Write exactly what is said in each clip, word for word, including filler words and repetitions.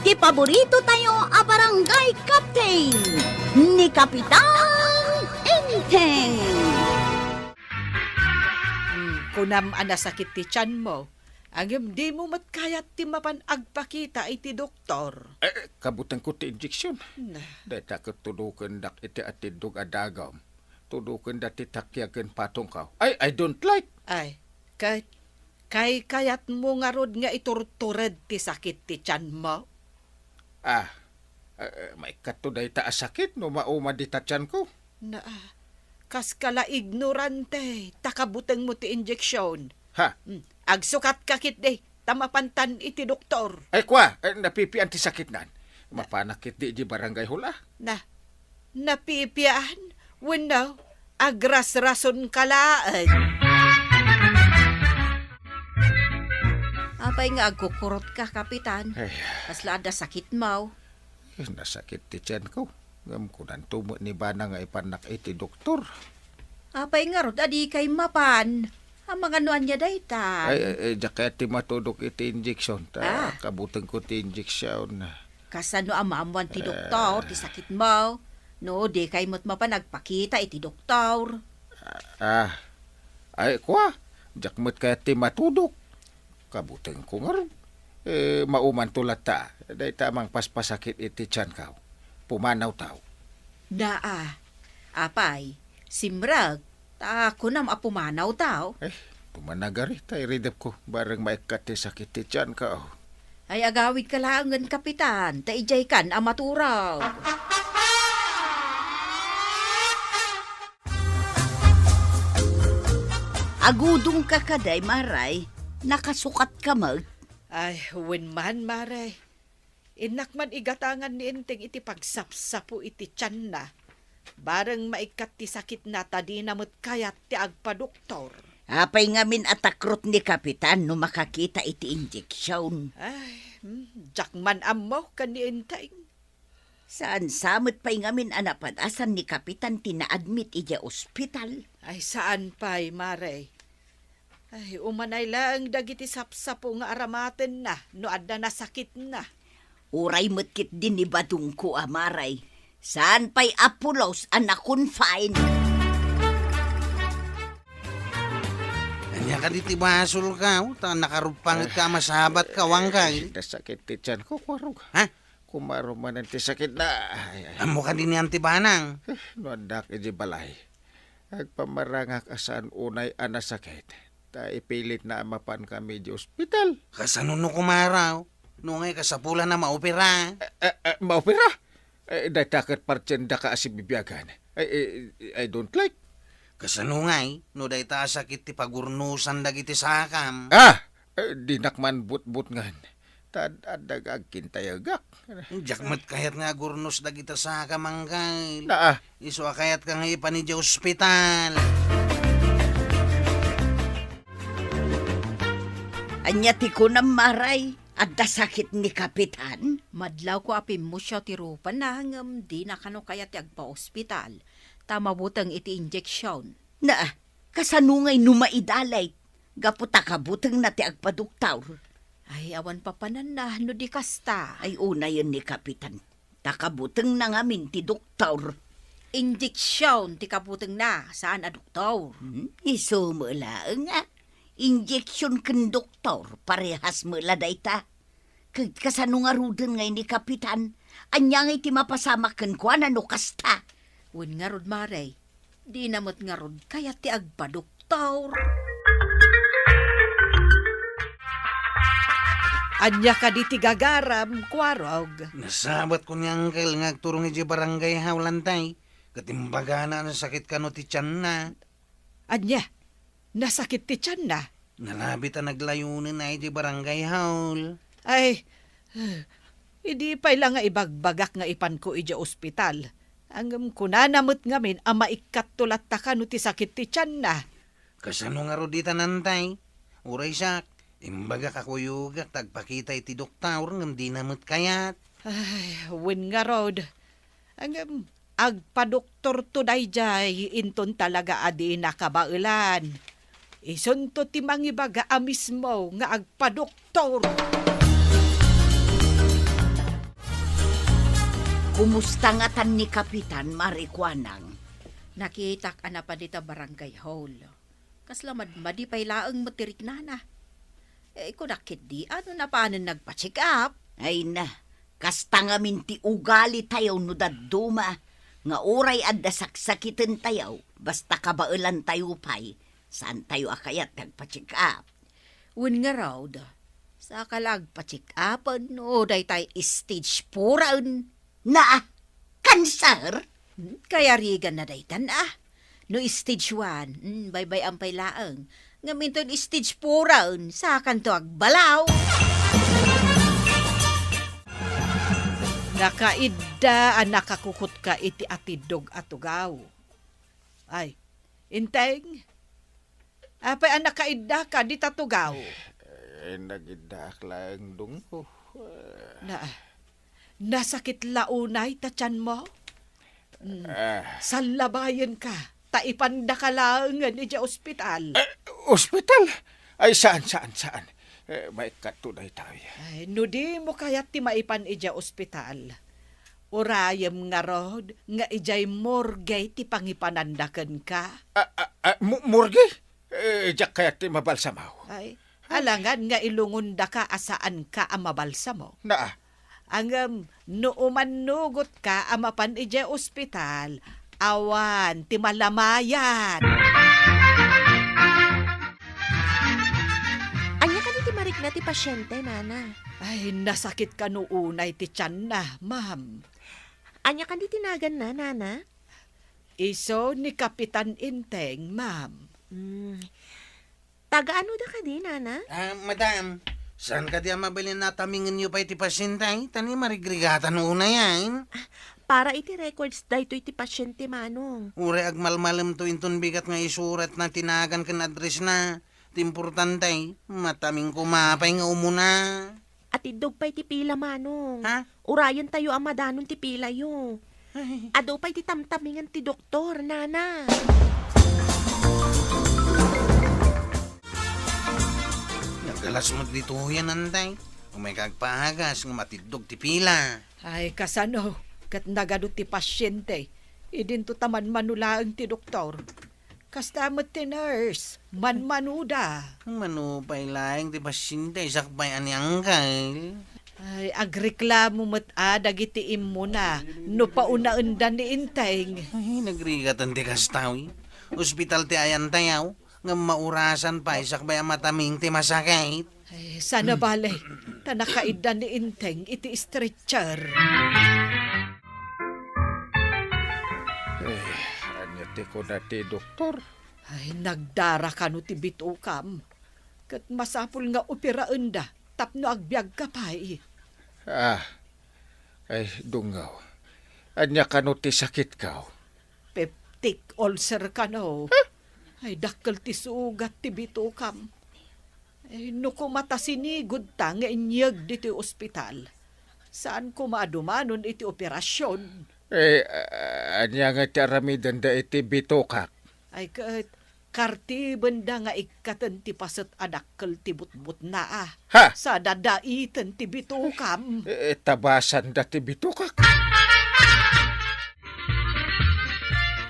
Ti paborito tayo a barangay captain, ni Kapitan Enteng. Hmm, kunam a nasakit ti tianmo. Ngem dimo met kayat ti mapan agpakita iti doktor. Eh, eh, kabutengko ti injection. Na. Dayta ket tudokendak iti atiddog a dagum. Tudokenda ti takiag ken patongko. Ay, I don't like. Ay, ket kaykayatmo ngarud nga iturtured ti sakit ti tianmo? Ah, eh, eh, maikkato dayta a sakit no mauman dita tianko. Na, ah, kas ka la ignorante, ta kabutengmo ti injection. Ha? Hmm, agsukatka ketdi, ta mapantan iti doktor. Ay, kua, eh, napipian ti sakitnan. Mapanak ketdi iti barangay hall, ah. Na, napipian? Wenno, agrasrasonka laeng? Apay nga agkukurotka, Kapitan? Ay. Kasla adda sakitmo? Eh, nasakit ti tianko. Ngem kunanto met ni Bana nga ipannak iti doktor. Apay ngarud a dikay mapan? Amangan no ania dayta? Ay, ay, ay, diak kayat ti matudok iti injection. Ta, ah, kabutengko ti injection. Kasano a maammoan ti doktor ti sakitmo? No, dikay met mapan agpakita iti doktor. Ah, ay, kua, diak met kayat ti matudok. Kabutengko ngarud. Eh, maumanto latta. Dayta a mangpaspasakit iti tianko. Pumanawto. Naa. Apay, simrek, ta kunam a pumanawto. Eh, pumanagari, ta iridepko, bareng maikkat ti sakit ti tianko. Ay, agawidka laengen, Kapitan, ta idiaykan a maturog. Agudongka kadi, Mare? Nakasukatka met? Ay, wen man, Mare. Innak man igatangan ni Enteng iti pagsapsapo iti tianna. Bareng maikkat ti sakitna ta dina met kayat ti agpadoktor. Apay ngamin a takrot ni Kapitan no makakita iti injection? Ay, hmm, diak man ammo ken ni Enteng. Saan sa met pay ngamin a napadasan ni Kapitan ti naadmit idiay ospital? Ay, saan pay, Mare. Ay, umanay laeng dagiti sapsapo nga aramatenna no adda nasakitna. Uray met ketdi ni badongko a Mare, saan pay a pulos a na-confine. Ania kadi ti basolka, o? Ta nakaruppangetka a masabatka, Wangkay. Nasakit ti tianko, kuarog. Ha? Kumaro manen ti sakitna. Ay, ay. Ammo kadi ni Auntie Banang? Eh, no addak iti balay. Agpamarangak a saan unay a nasakit. Ta ipilitna a mapankami iti ospital. Kasano no kumaro? No ngay kasapulan a maopera? Eh, eh, eh, maopera? Eh, dayta ket partiendaka a sibibiagan. Ay, eh, I don't like. Kasano ngay, no dayta a sakit ti pagurnosan dagiti sakam? Ah! Eh, dinak man butbutngen. Ta ad-, adda agkintayegak. Diak met kayat nga agurnos dagita sakam, Angkel. Naa. Isu a kayatka nga ipan idiay ospital. Ania ti kunam, Mare? Adda sakit ni Kapitan? Madlawko a pimmusiaw ti rupana, ngem dina kano kayat ti agpaospital, ta mabuteng iti injection. Naa, kasano ngay no maidalit? Gapu ta kabutengna ti agpadoktor. Ay, awan papananna no di kasta. Ay, unayen ni Kapitan. Ta kabutengna ngamin ti doktor. Injection ti kabutengna, saan a doktor. Hmm, isu met laeng a. Injection ken doktor, parehas met la dayta. Ket kasano ngaruden ngay ni Kapitan? Ania ngay ti mapasamak kenkuana no kasta? Wen ngarud, Mare, dina met ngarud kayat ti agpadoktor. Ania kadi ti gagaram, Kuarog? Nasabatko ni Angkel nga agturong idiay barangay hall, Antay, ket imbagana a nasakit kano ti tianna. Ania? Nasakit ti tianna? Nalabit a naglayonenna idiay barangay hall. Ay, idi pay la nga ibagbagak nga ipanko idiay ospital. Ngem kunana met ngamin a maikkatto latta kano ti sakit ti tianna. Kasano ngarud ditan, Antay? Uray siak, imbagak a kuyogak ta agpakita iti doktor ngem dina met kayat. Ay, wen ngarud. Ngem, agpadoktorto daydiay inton talaga a dina kabaelan. Isunto ti mangibaga a mismo nga agpadoktor. Kumusta ngatan ni Kapitan, Mare Kuanang? Nakitak a napan ita barangay hall. Kasla madmadi pay laeng met ti riknana. Eh, kunak ketdi, no napanen nagpa-check up? Ay na, kasta ngamin ti ugalitayo no dadduma, nga uray adda saksakitentayo, basta kabaelantayo pay, saantayo a kayat ti agpa-check up. Wen ngarud, saka la agpa-check upen no daytay stage four-en. Na, cancer? Hmm, kayariganna daytan, ah. No stage one, hmm, baybay-am pay laeng. Ngem inton stage four-en, sakanto agbalaw. Nakaidda a nakakukutka iti atiddog a tugaw. Ay, Inteng, apay a nakaiddaka dita tugaw? Eh, nagiddaak laeng, Dunggo. Na, nasakit la unay ta tianmo? Mm. Ah. Sallabayenka, ta ipandaka laengen idiay ospital. Eh, ospital? Ay, saan, saan, saan? Eh, maikkatto daytoy. Ay, no dimo kayat ti maipan idiay ospital, urayem ngarud nga idiay morgue ti pangipananda kenka. Ah, ah, ah, mo-, morgue? Eh, diak kayat ti mabalsamo. Ay, alangan nga ilungondaka a saanka a mabalsamo. Naa. Ngem, no umannugotka a mapan idiay ospital, awan ti malamayat. Ania kadi ti marikna ti pasiente, nana? Ay, nasakit kano unay ti tianna, ma'am. Ania kadi ti naganna, nana? Isu ni Kapitan Inteng, ma'am. Mm. Taga-anoda kadi, nana? Ah, madam, saan kadi a mabalin a tamingenyo pay ti pasiente, ta ni marigrigatan unay, ay? Ah, para iti records daytoy ti pasiente, manong. Uray agmalmalemto inton bigat nga isuratna ti nagan ken addressna. Ti importante, mataming koma pay nga umuna. Atiddog pay ti pila, manong. Ha? Urayentayo a madanon ti pilayo. Ay. Adu pay ti tamtamingen ti doktor, nana. Nagalas met ditoyen, antay. Umayka agpahagas nga matiddog ti pila. Ay, kasano? Ket nagadu ti pasiente. Idinto ta manmano laeng ti doktor. Kasta met ti nurse, manmanoda. Mano pay laeng ti pasiente, sakbay a ni Angkel. Ay, agreklamo met a dagiti immuna no paunaenda ni Inteng. Ay, nagrigatan ti kasta, wi. Ospital ti ayantayo, ngem maurasan pay sakbay a mataming ti masakit. Ay, sana bale, ta nakaidda ni Inteng iti stretcher. Eh, ania ti kuna ti doktor? Ay, nagdara kano ti bitokam. Ket masapul nga operaenda tapno agbiagka pay. Ah, ay, Dungaw. Ania kano ti sakitko? Peptic ulcer kano. Huh? Ay, dakkel ti sugat ti bitokam. Ay, no koma ta sinigudta nga inyeg ditoy ospital, saan koma a dumanon iti operasion. Eh, a-, ania nga ti aramidenda iti bitokak? Ay, ket kartibenda nga ikkaten ti paset a dakkel ti butbutna, ah. Ha? Sa dadaiten ti bitokam. Eh, tabasanda ti bitokak.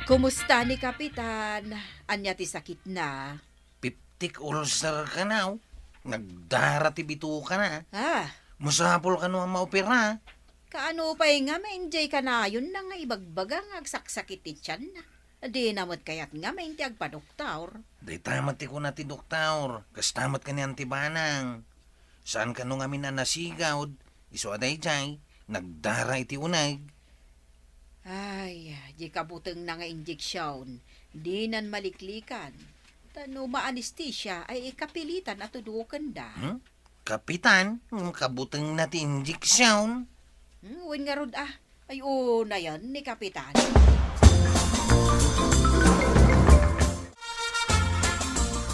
Kumusta ni Kapitan? Ania ti sakitna? Peptic ulcer kano. Nagdara ti bitokana. Ah. Masapul kano a maopera. Kaano pay nga maindiay kanayonna nga ibagbaga nga agsaksakit ti tianna? Dina met kayat ngamin ti agpadoktor. Dayta met ti kuna ti doktor, kasta met ken ni Anti Banang. Saan kano ngamin a nasigud, isu a daydiay, nagdara iti uneg. Ay, di kabutengna nga injeksion, dinan maliklikan. Ta no ma-anestesia ay ikapilitan a tudokenda. Hmm? Kapitan, kabutengna ti injeksion. Hmm, wen ngarud, ah. Ay, unayen ni Kapitan.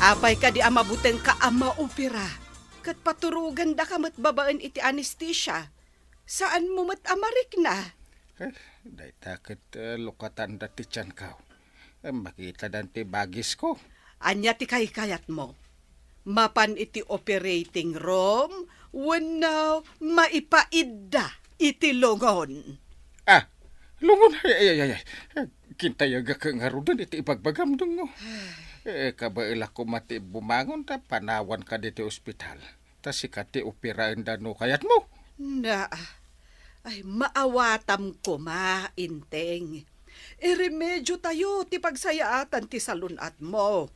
Apay kadi a mabutengka a maopera? Ket paturogandaka met babaen iti anestesia. Saanmo met a marikna. Eh, dayta ket, eh, lukatanda ti tianko. Eh, makitadan ti bagisko. Ania ti kaykayatmo? Mapan iti operating room wenno maipaidda iti lungon? Ah, Lungon, ay, ay, ay, ay. Kintayegak ngaruden iti ibagbagam, Dungo. Eh, kabaelak koma ti bumangon ta panawanka ditoy ospital. Ta sika ti operaenda no kayatmo. Na, ay, maawatam koma, Enteng. Iremedio tayo ti pagsayaatan ti salun-atmo.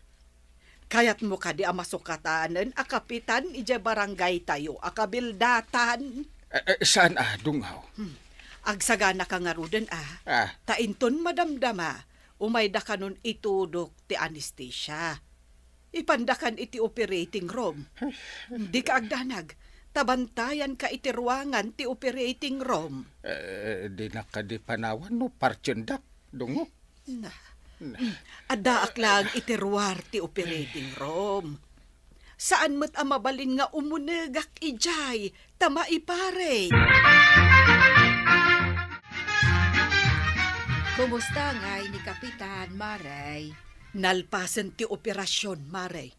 Kayatmo kadi a masukatanen a kapitan idiay barangay tayo a kabildatan? Eh, eh, saan a, Dungaw? Hmm. Agsaganaka ngaruden a. Ah. Ta inton madamdama, umayda kanon itudok ti anestesia. Ipandakan iti operating room. Dika agdanag, ta bantayanka iti ruangan ti operating room. Eh, dinak kadi panawan no partiendak, Dungo? Na. Na. Mm. Addaak lang iti ruar ti operating room. Saan met a mabalin nga umunegak idiay ta maiparit. Kumusta ngay ni Kapitan, Mare? Nalpasen ti operasyon, Mare.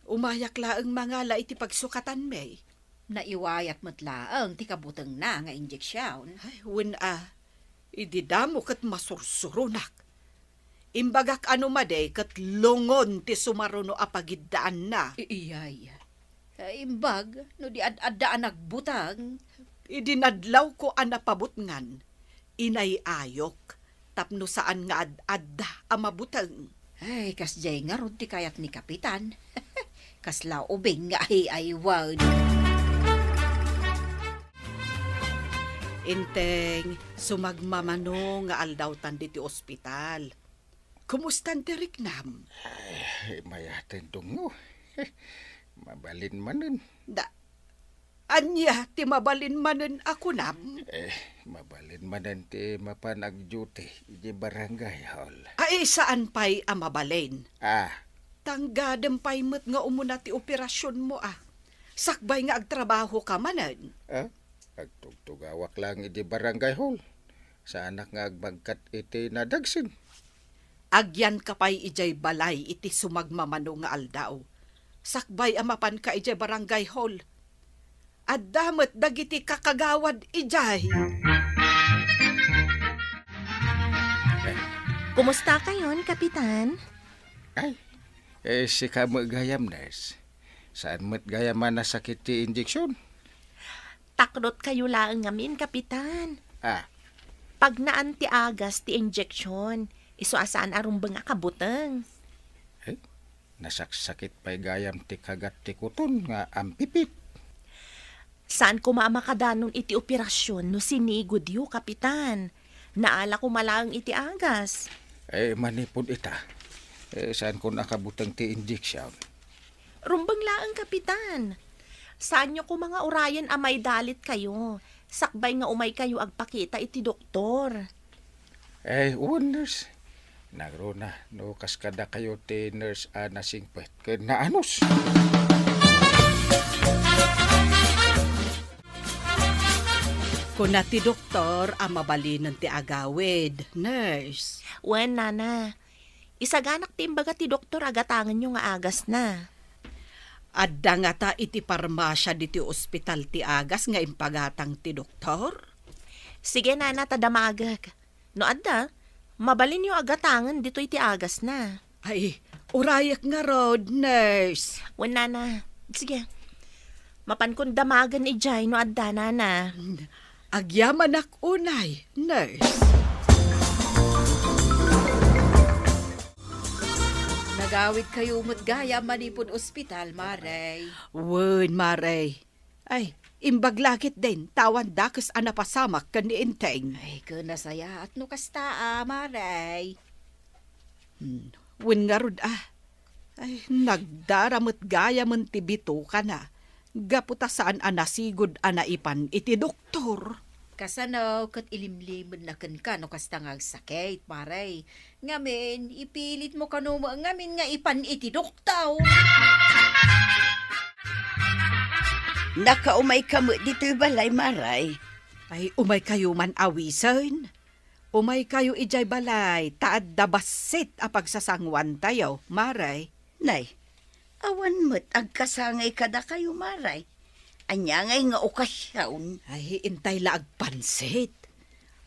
Umayak laeng mangala iti pagsukatanmi. Naiwayat met laeng ti kabutengna nga injeksion. Ay, wen a. Idi damo ket masursuronak. Imbagak a no madi ket lungon ti sumaruno a pagiddaanna. I-, iyay. Imbag no di ad-adda a nagbuteng. Idi nadlawko a napabutngan, inay-ayok tapno saan nga ad-adda a mabuteng. Ay, kasdiay ngarud ti kayat ni Kapitan. Kasla ubing nga ay-aywan. Enteng, sumagmamano nga aldawtan ditoy ospital. Kumustan ti riknam? Ay, mayaten, Dungo. Mabalin manen. Da, ania ti mabalin manen a kunam? Eh, mabalin manen ti mapan agduty iti barangay hall. Ay, saan pay a mabalin? Ah. Tanggadem pay met nga umuna ti operasionmo, ah. Sakbay nga agtrabahoka manen. Ah? Agtugtugawak lang iti barangay hall. Saanak nga agmagkat iti nadagsen. Agyanka pay idiay balay iti sumagmamano nga aldaw. Sakbay a mapanka idiay barangay hall. Adda met dagiti kakagawad idiay. Kumusta kayon, Kapitan? Ay, eh, sika met gayam, nurse. Saan met gayam a nasakit ti injection? Taknot kayo laeng ngamin, Kapitan. Ah. Pagnaan ti agas ti injection, isu a saan a rumbeng a kabuteng. Eh, nasaksakit pay gayam ti kagat ti kuton nga ampipit. Saan koma a makadanon iti operasyon no sinigudyo, Kapitan. Naala koma laeng iti agas. Eh, manipud ita, eh, saan kon a kabuteng ti injection? Rumbeng laeng, Kapitan. Saanyo koma nga urayen a maidalit kayo, sakbay nga umay kayo agpakita iti doktor. Eh, wen, nurse. Nangruna, no kas kadakayo ti nurse a nasingpet ken naanus. Kuna ti doktor a mabalinen ti agawid, nurse. Wen, nana. Isaganak ti imbaga ti doktor a gatangenyo nga agasna. Adda ngata iti parmasia ditoy ospital ti agas nga impagatang ti doktor? Sige, nana, ta damagek. No adda, mabalinyo a gatangen ditoy ti agasna. Ay, urayek ngarud, nurse. Wen, nana. Sige. Mapankon damagen idiay no adda, nana. Agyamanak unay, nurse. Nagawid kayo met gayam manipud ospital, Mare. Wen, Mare. Ay, imbag la ketdin, ta awan dakes a napasamak ken ni Enteng. Ay, ken nasayaat no kasta a, Mare. Hmm, wen ngarud a. Ay, nagdara met gayamen ti bitokana, gapu ta saan a nasigud a naipan iti doktor. Kasano ket ilimlimenna kenka no kasta nga agsakit, Mare? Ngamin, ipilitmo kano met ngamin nga ipan iti doktor. Nakaumayka met ditoy balay, Mare. Ay, umaykayo man awisen. Umaykayo idiay balay, ta adda bassit a pagsasanguantayo, Mare. Nay, awan met agkasangay kadakayo, Mare. Ania ngay nga okasion? Ay, intay la agpansit.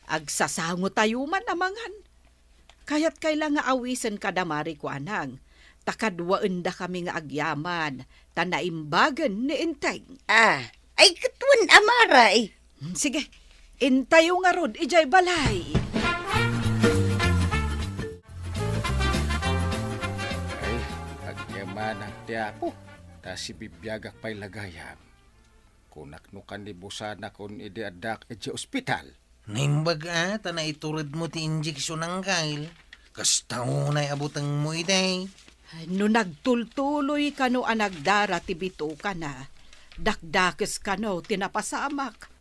Agsasangotayo man a mangan. Kayatkay la nga awisen kada Mari Kuanang, ta kaduaendakami nga agyaman, ta naimbagen ni Enteng. Ah, ay, ket wen a Mari. Hmm, sige, intayo ngarud idiay balay. Ay, agyamanak ti Apo, ta sibibiagak pay la gayam. Kunak no kanibusanakon idi addak idiay ospital. Naimbag a, ta naituredmo ti injeksion, Angkel. Kasta unay a butengmo iti. No nagtultuloy kano a nagdara ti bitokana, dakdakes kano ti napasamak.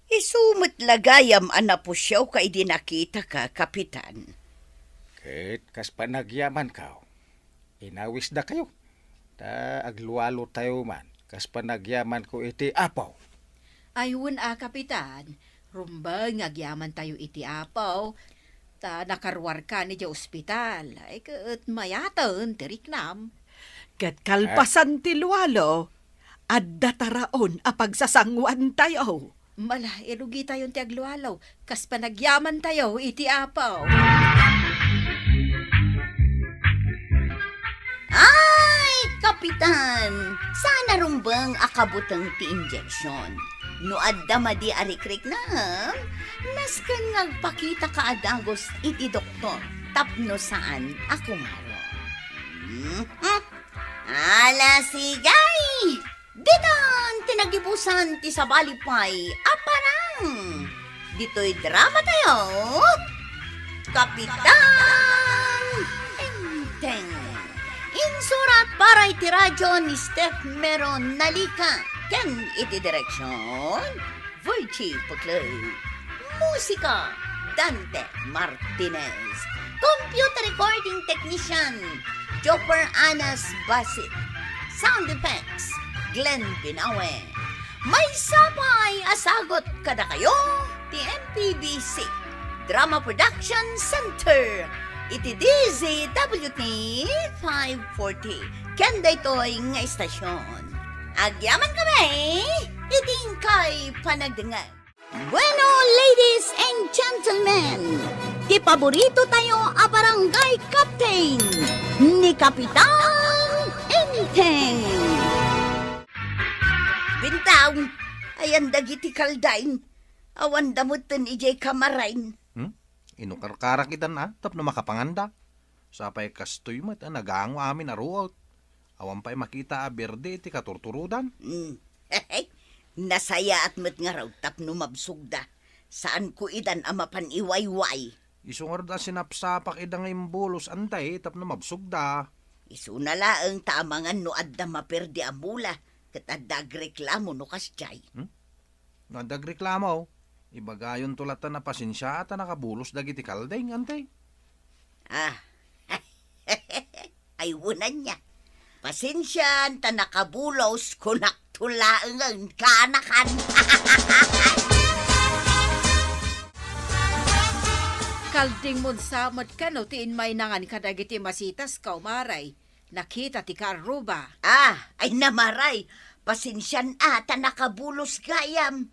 Isu met la gayam a napusiawka idi nakitaka, Kapitan. Ket kas panagyamanko, inawisdakayo, ta aglualotayo man kas panagyamanko iti Apo. Ay, wen a, Kapitan, rumbeng nga agyamantayo iti Apo, ta nakaruarkan idiay ospital. Ay, ket mayaten ti riknam. Ket kalpasan ti lualo, adda taraon a pagsasanguantayo. Mala, irugitayon ti aglualo, kas panagyamantayo iti Apo. Ay, Kapitan! Saan a rumbeng a kabuteng ti injeksion. No adda madi a rikriknam, nasken nga agpakitaka a dagus iti doktor tapno saan a kumaro. Mhm. Ala, sigay! Ditan ti nagibusan ti sabali pay a parang. Ditoy drama tayo, Kapitan Enteng. Insurat para iti radyo ni Steph Meron Nalica ken iti direksyon, Virgie Puclay. Musika, Dante Martinez. Computer recording technician, Joper Anas Basit. Sound effects, Glenn Binawe. Maysa pay a sagut kadakayo ti M P B C Drama Production Center iti D Z W T five forty. Ken daytoy nga istasyon. Agyaman kami iti inkay panagdengngeg. Bueno, ladies and gentlemen, ti paborito tayo a barangay captain, ni Kapitan Enteng. Bintang, ayan dagiti kaldaing. Awan da metten idiay kamarain. Hmm? Inukarkarak itan a, tapno makapanganda. Sapay kastoy met a nagango amin a ruot. Awan pay makita a berde iti katurturodan. Hmm. Nasayaat met ngarud tapno mabsogda. Saanko idan a mapan iwayway. Isu ngarud a sinapsapak ida nga imbulos, antay, tapno mabsogda. Isuna laeng ta amangan no adda maperde a mula, ket adda agreklamo no kasdiay. Hmm? No adda agreklamo, ibagayonto latta a pasensia ta nakabulos dagiti kaldeng, antay. Ah. Ay, wen ania. Pasensian ta nakabulos, kunakto laengen, kaanakan. Kalding mon sa met kano ti inmaynangan kadagiti masitas, Kaw Maray. Nakita ti kaarruba. Ah, ay na, Maray. Pasensian a ta nakabulos gayam.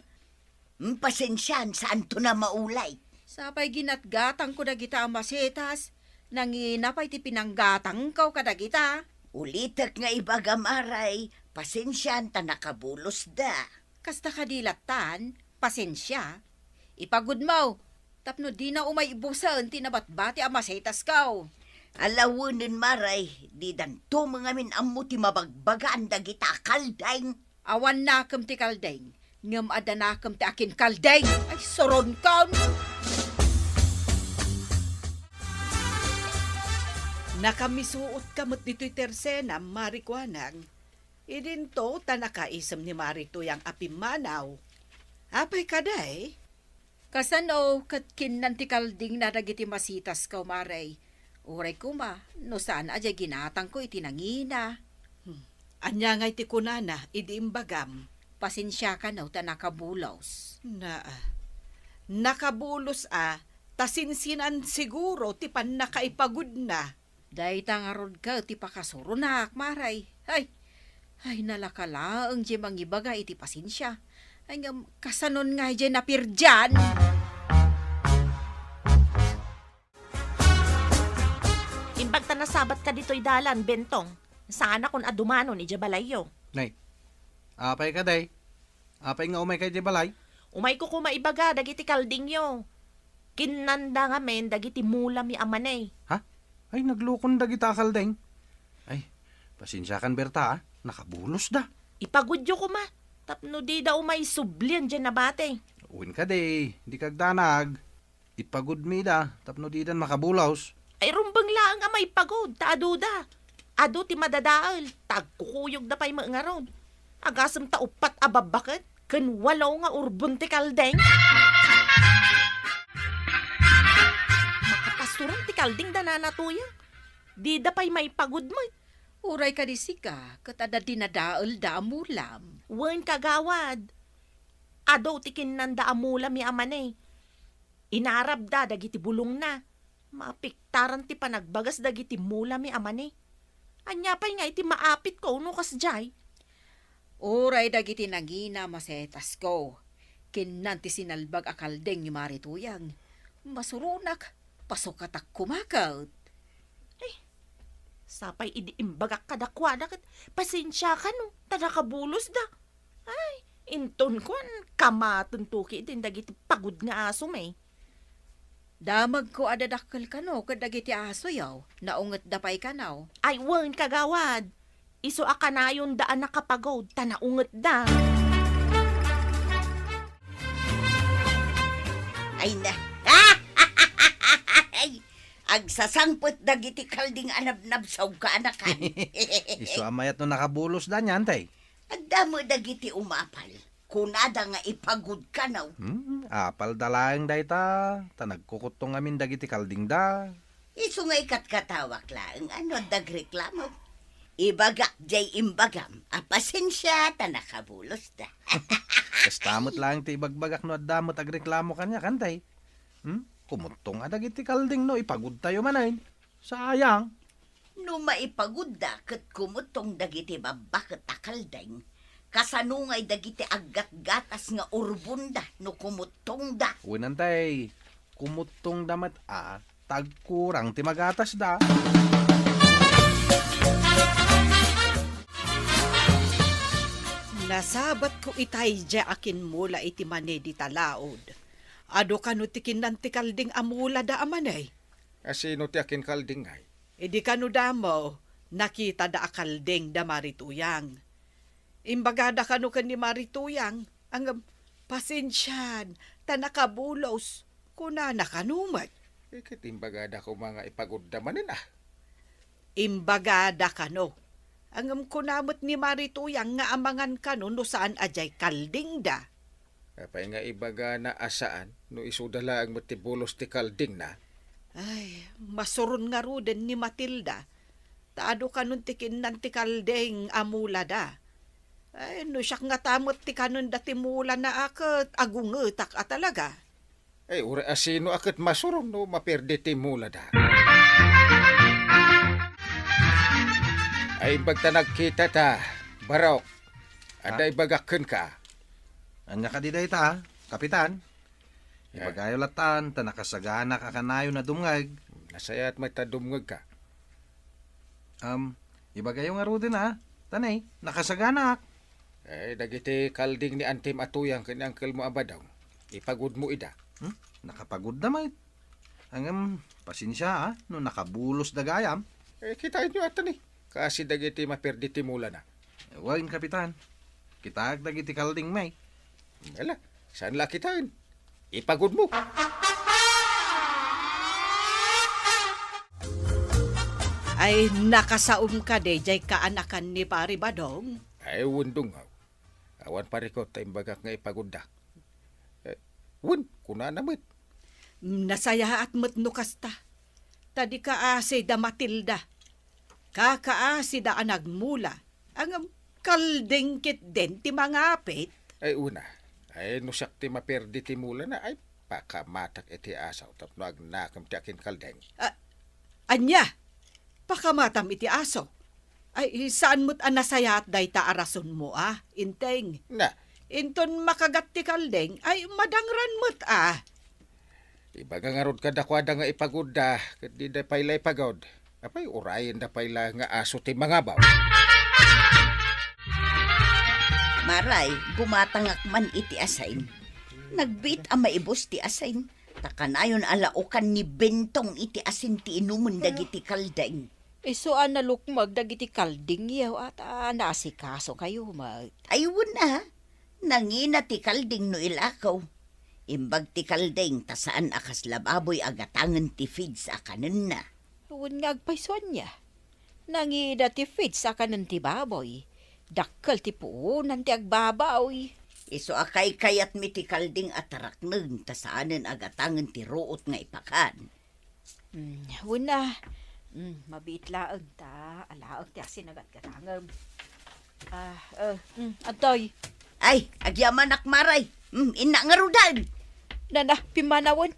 Hmm, pasensian, saanto na maulay. Sapay ginatgatangko dagita a masitas, nangina pay ti pinanggatangko kadagita. Ulitek nga ibaga, Maray, pasensian ta nakabulosda. Kasta kadi lattan, pasensia. Ipagudmo, tapno dina umay ibusen ti nabatbati a masitas, Kaw. Alawenen, Maray, didanto ngamin ammo ti mabagbagaan dagita a kaldeng. Awan nakem ti kaldeng, ngem adda nakem ti akinkaldeng. Ay, suronkan! Nakamisuot ka met ditoy tersenam, Mari Kuanang. Idinto ta nakaisem ni Mari Tuyang a pimmanaw. Apay kadi? Kasano ket kinnan ti kaldingna dagiti masitas, Kaw Maray? Uray koma, no saan a diay ginatangko iti nangina. Hmm. Ania ngay ti kunana idi imbagam? Pasensia kano ta nakabulos. Na, nakabulos a, ta sinsinan siguro ti pannakaipagudna. Dayta ngarud ket ti pakasuronak, Maray. Ay, ay, nalaka laeng diay mangibaga iti pasensia. Ay, ngem, kasanon ngay diay napirdian? Nasabatka ditoy dalan, Bentong. Saanakon a dumanon idiay balayyo. Nay, apay kadi? Apay nga umayka idiay balay? Umayko koma ibaga dagiti kaldingyo. Kinnanda ngamin dagiti mulami a mani. Ha? Ay, naglukon dagita a kalding. Ay, pasensiakan, Berta, a. Nakabulosda. Ipagudyo koma, tapno dida umay sublian diay nabati. Wen kadi, dika agdanag. Ipagudmi ida tapno didan makabulos. Ay, rumbeng laeng a maipagud, ta aduda. Adu ti madadael, ta agkukuyogda pay met ngarud. Agasem ta uppat a babbaket ken walo nga urbon ti kalding. Makapasuran ti kalding da Nana Tuyang. Dida pay maipagud met. Uray kadi sika, ket adda dinadaelda a mulam. Wen, kagawad. Adu ti kinnanda a mulami a mani. Inarabda dagiti bulongna. Mapiktaran ti panagbagas dagiti mulami a mani. Ania pay nga iti maapitko no kasdiay? Uray dagiti nangina a masetasko. Kinnan ti sinalbag a kalding ni Mari Tuyang. Masuronak, pasukatak koma ket. Eh, sapay idi imbagak kadakuada ket pasensiakan no, ta nakabulosda. Ay, inton kuan, kamaten tuki din dagiti pagud nga asom, eh. Damagko a dadakkel kano ket dagiti asoyo, naungetda pay kano. Ay, wen, kagawad. Isu a kanayonda a nakapagud, ta naungetda. Ay na. Ay, agsasangpet dagiti kalding a nabnabsog kaanakan. Isu a mayat no nakabulosda niyan, tay. Adda met dagiti umapal. Kunada nga ipagud kano. Hmm, apalda laeng dayta, ta nagkukuttong amin dagiti kaldingda. Isu nga ikatkatawak laeng a no adda agreklamo. Ibagak jay imbagam a pasensia ta nakabulosda. Kasta met laeng ti ibagbagak no adda met agreklamo kaniak, tay. Hmm? Kumuttong a dagiti kalding no ipagudtayo manen. Sayang. No maipagudda ket kumuttong dagiti babbaket a kalding, kasano ngay dagiti aggatgatas nga urbonda no kumuttongda? Wen, tay, kumuttongda met a, ta agkurang ti magatasda. Nasabatko itay diay a kinmula iti mani dita laud. Adu kano ti kinnan ti kalding a mulada a mani? A sino ti akinkalding ngay? Idi kano damo, nakitada a kalding da Mari Tuyang. Imbagada kano ken ni Mari Tuyang, ngem, "Pasensian, ta nakabulos," kunana kano met. Eh, ket imbagada koma nga ipagudda manen, a. Imbagada kano. Ngem kuna met ni Mari Tuyang nga amangan kano no saan a diay kaldingda. Apay nga ibagana a saan no isuda laeng met ti bulos ti kaldingna? Ay, masuron ngaruden ni Matilda, ta adu kanon ti kinnan ti kalding a mulada. Ay, no siak ngata met ti kanenda ti mulana a ket agungetak a talaga. Ay, uray a sino a ket masuron no maperdi ti mulada? Ay, imbag ta nagkitata, Barok. Adda ibagak kenka. Ania kadi dayta, Kapitan? Eh. Ibagayo lattan, ta nakasaganak a kanayon a dumngeg. Nasayaat met ta dumngegka. Am, ibagayo ngaruden a, ta ne, nakasaganak. Eh, dagiti kalding ni antim a Tuyang ken ni angkelmo a Badong, ipagudmo ida. Hmm? Nakapagudda met. Ngem, pasensia, a, no nakabulosda gayam. Eh, kitaenyo ata ni, kaasi dagiti maperdi ti mulana. Wen, Kapitan. Kitaek dagiti kalding, may. Ala, saan la kitaen? Ipagudmo. Ay, nakasaom kadi jay kaanakan ni Pari Badong? Ay, wen, dungngaw. Awan parikut ta imbagak nga ipagudda. Eh, wen, kunana met. Nasayaat met no kasta. Ta di kaasi da Matilda. Kakaasida a nagmula. Ngem kalding ketdin ti mangapit. Ay, una. Ay, no siak ti maperdi ti mulana, ay, pakamatak iti asaw tapno agnakem ti akinkalding. Ah, ania? Pakamatam iti aso. Ay, saan met a nasayaat dayta a rasonmo, a, Inteng? Na. Inton makagat ti kalding, ay, madangran met, a. Ibaga ngarud kadakuada nga ipagudda, ket dida pay la ipagud. Apay, urayenda pay la nga aso ti mangabaw. Maray, gumatangak man iti asin. Nagbiit a maibus ti asin. Ta kanayon a laukan ni Bentong iti asin ti inumen dagiti kalding. Isu a nalukmeg dagiti kalding, yaw, at, ah, naasikasokayo met. Ay, wen a. Nangina ti kalding no ilakaw. Imbag ti kalding ta saan a kasla baboy a gatangen ti feeds a kanenna. Wen nga agpayso ania? Nangina ti feeds a kanen ti baboy. Dakkel ti puonan ti agbabaw. Isu a kaykayatmi ti kalding a tarakneng ta saanen a gatangen ti ruot nga ipakan. Mm, wen a. Mm, mabiit laeng ta alaek ti asin a gatgatangem. Ah, eh, mm, adtoy. Ay, agyamanak, Maray. Mm, innak ngaruden. Nana, pimmanawen.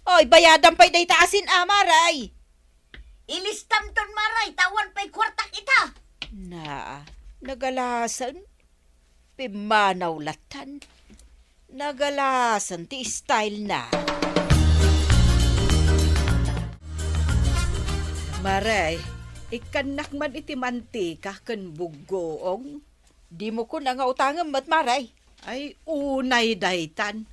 Oy, bayadan pay dayta asin a, Maray. Ilistamton, Maray, ta awan pay kuartak ita. Na, nagalasan. Pimmanaw lattan. Nagalasan ti style na. Maray, ikkannak man iti mantika ken buggoong. Dimo kuna nga utangem met, Maray. Ay, unay daytan.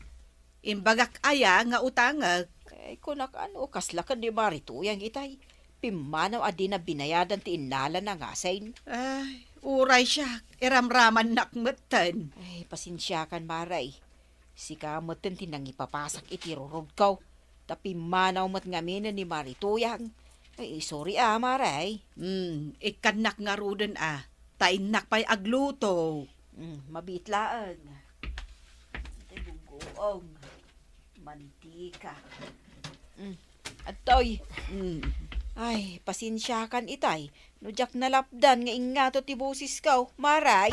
Imbagak aya nga utangek? Ay, kunak, ano, kasla ken ni Marituyang itay. Pimmanaw a dina binayadan ti innalana nga asin. Ay, uray siak, iramramannak metten. Ay, pasensiakan, Maray. Sika metten ti nangipapasak iti rurugko. Ta pimmanaw met ngamin ni Marituyang. Ay, sorry a, Maray. Hmm, ikkannak ngaruden a. Ta innak pay agluto. Hmm, mabiit laeng. Iti buggoong. Mantika. Mm. Adtoy. Mm. Ay, pasensiakan itay. No diak nalapdan nga ingngato ti bosisko, Maray.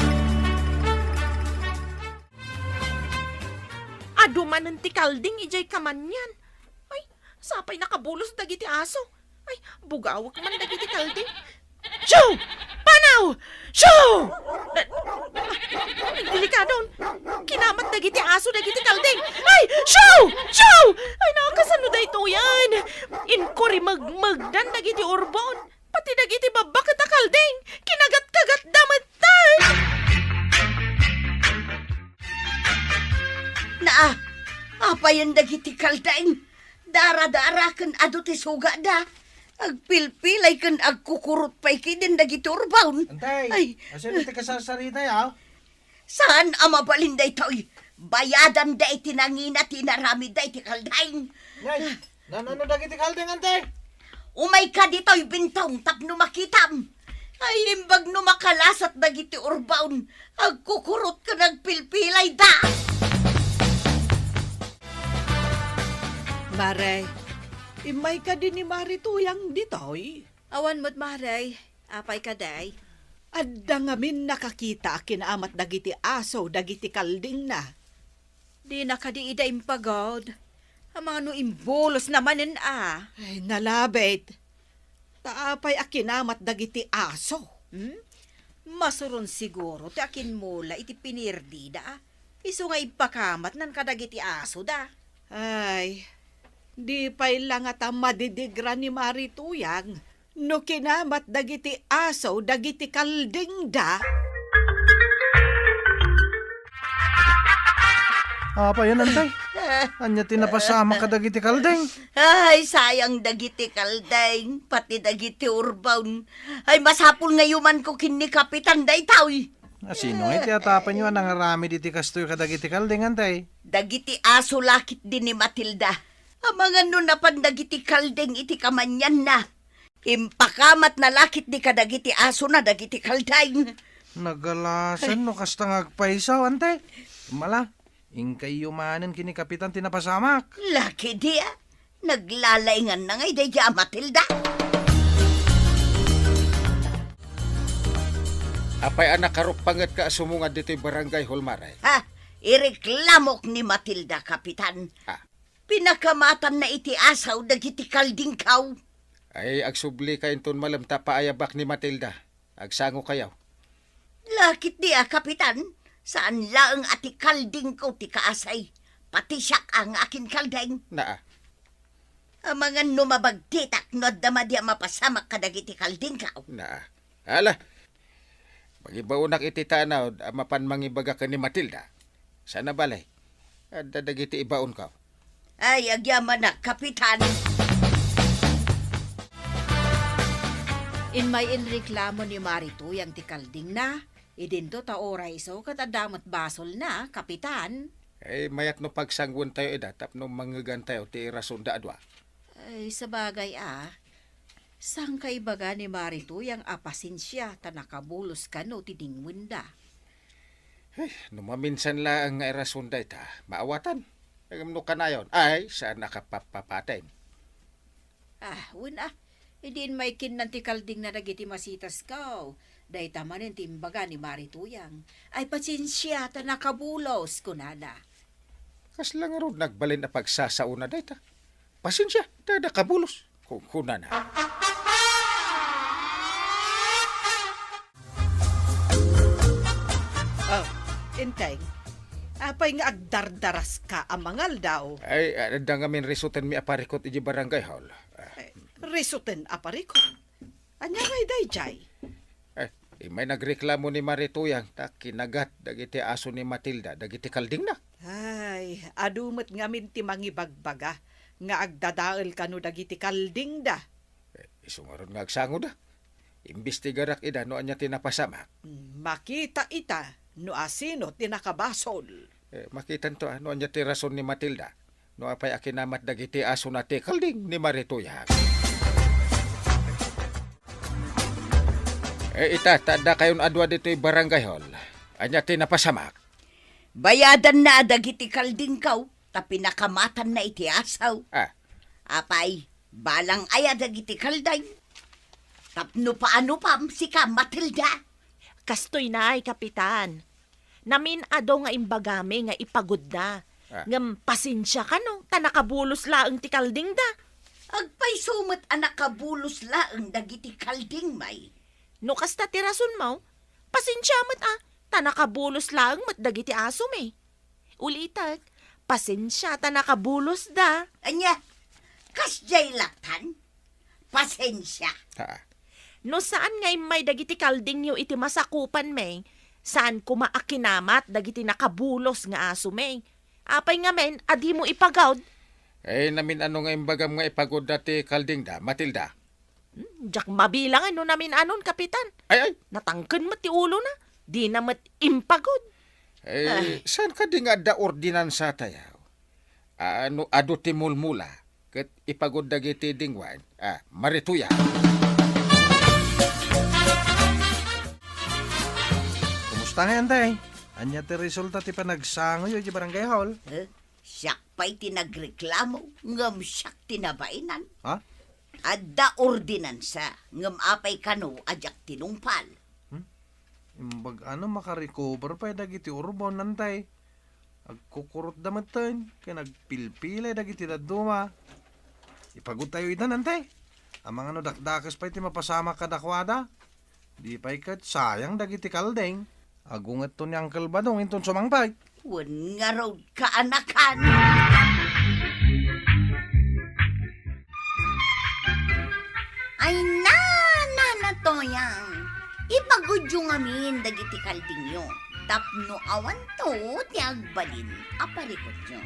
Adu manen ti kalding idiay kamanyan. Ay, sapay nakabulos dagiti aso. Ay, bugawek man dagiti kalding. Shoo! Panaw! Shoo! Na, delikadon. Kinamat dagiti aso dagiti kalding. Ay, shoo! Shoo! Ay, nakasano daytoyen? Inkurimegmegdan dagiti urbon. Pati dagiti babbaket a kalding, kinagat-kagatda metten. Naa, apayen dagiti kalding? Dara-dara ken adu ti sugada. Agpilpilay ken agkukurot pay kidin dagiti urbon. Antay, ay, asino ti kasarsaritay, a? Saan a mabalin daytoy? Bayadan da iti nangina ti inaramid da iti kalding. Nay, nanano dagiti kalding, ante? Umayka ditoy, Bintong, tapno makitam. Ay, imbag no makalasat dagiti urbon, agkukurot ken agpilpilay da. Maray, immay kadi ni Marituyang ditoy? Awan met, Maray. Apay kadi? Adda ngamin nakakita a kinaamat dagiti aso dagiti kaldingna. Dina kadi ida impagod? Amangan no imbulosna manen a? Ay, nalabit. Ta apay a kinaamat dagiti aso? Hmm? Masuron siguro ti akimmula iti pinirdida, a? Isu nga impakamatnan kadagiti asoda. Ay, di pay la ngata madidigra ni Marituyang no kinaamat dagiti aso dagiti kaldingda. Apayen, ante? Ania ti napasamak kadagiti kalding? Ay, sayang dagiti kalding, pati dagiti urbon. Ay, masapul nga yumanko ken ni Kapitan daytoy. Asino nga iti atapanyo a nangaramid iti kastoy kadagiti kalding, ante? Dagiti aso la ketdi ni Matilda. Amangan no napan dagiti kalding iti kamanyanna. Impakamatna la ketdi kadagiti asona dagiti kalding. Nagalasan no kasta nga agpayso, ante. Mala, inkayyo manen ken ni Kapitan ti napasamak. La ketdi a. Naglalainganna ngay daydiay a Matilda. Apay a nakaruppangetka a sumungad ditoy barangay hall, Maray? Ha? Ireklamok ni Matilda, Kapitan. Ha? Pinakamatanna iti aso dagiti kaldingko. Ay, agsublika inton malem ta paayabak ni Matilda. Agsangokayo. La ketdi a, Kapitan, saan laeng a ti kaldingko ti kaasay, pati siak a nga akinkalding. Naa. Amangan no mabagtitak no adda madi a mapasamak kadagiti kaldingkaw. Na, ala, mangibaonak iti tanaw a mapan mangibaga ken ni Matilda. Sana balay, adda dagiti ibaonkaw. Ay, agyamanak, Kapitan. Immay inreklamo ni Mari Tuyang ti kaldingna. Idinto ta uray isu ket adda met basolna, Kapitan. Ay, mayat no pagsanguen tayo ida tapno mangngegan tayo ti rason da a dua. Ay, sabagay a. Saan ka ibaga ni Mari Tuyang a pasensia ta nakabulos kano ti dingwenda? Ay, no maminsan laeng nga irason dayta, maawatan. Ngem no kanayon, ay, saan a kapapapaten. Ah, wen a. Idi immay kinnan ti kaldingna dagiti masitasko. Dayta manen ti imbaga ni Mari Tuyang. Ay, pasensia ta nakabulos, kunana. Kasla ngarud nagbalin a pagsasaona dayta. Pasensia, ta nakabulos, ku-, kunana. Oh, Enteng, apay nga agdardaraska a mangaldaw? Ay, adda ngamin risutenmi a parikut iti barangay hall. Ah. Eh, risuten a parikut? Ania ngay daydiay? Eh, immay nagreklamo ni Mari Tuyang ta kinagat dagiti aso ni Matilda dagiti kaldingna. Ay, adu met ngamin ti mangibagbaga nga agdadael kano dagiti kaldingda. Eh, isu ngarud nga agsangoda. Imbestigarak ida no ania ti napasamak. Hmm, makita ita no asino ti nakabasol. Eh, makitanto, ah, no ania ti rason ni Matilda. No apay a kinamat dagiti asona ti kalding ni Mari Tuyang. Eh, ita, ta adda kayon a dua ditoy barangay hall. Ania ti napasamak? Bayadanna dagiti kaldingkaw, ta pinakamatanna iti aso. Ah. Apay, balang aya dagiti kalding? Tapno paano pam sika, Matilda? Kastoy nay, Kapitan. Namin-ado nga imbagami nga ipagudda. Ah. Ngem pasensia kano, ta nakabulos laeng ti kaldingda. Agpayso met a nakabulos laeng dagiti kalding, may? No kasta ti rasonmo, pasensia met a, ta nakabulos laeng met dagiti asomi. Ulitek, pasensia ta nakabulosda. Ania? Kasdiay latan? Pasensia. Ha? No saan nga immay dagiti kaldingyo iti masakupanmi, saan koma a kinamat dagiti nakabulos nga asomi. Apay ngamin a dimo ipagud? Eh, namin-ano nga imbagam nga ipagudda ti kaldingda, Matilda? Hmm, diak mabilangan no namin-anon, Kapitan. Ay, ay. Natangken met ti ulona. Dina met impagud. Eh, Ay. Saan kadi nga adda ordinansa tayo? Ah, no adu ti mulmula, ket ipagud dagiti dingwen, ah, Mari Tuyang. Kumusta ngay, Enteng? Ania ti resulta ti panagsangoyo iti barangay hall? Eh, siak pay ti nagreklamo, ngem siak ti nabainan. Ha? Adda ordinansa, ngem apay kano a diak tinungpal? Hmm? Imbag-ano makarecover pay dagiti urbon, Enteng? Agkukurotda metten, ken agpilpilay dagiti dadduma. Ipagudtayo ida, Enteng. Amangan no dakdakes pay ti mapasamak kadakuada. Di pay ket sayang dagiti kalding. Agungetto ni Uncle Badong inton sumangpet. Wen ngarud, kaanakan. Ay, na, Nana Toyang, ipagudyo ngamin dagiti kaldingyo tapno awanto ti agbalin a parikutyo.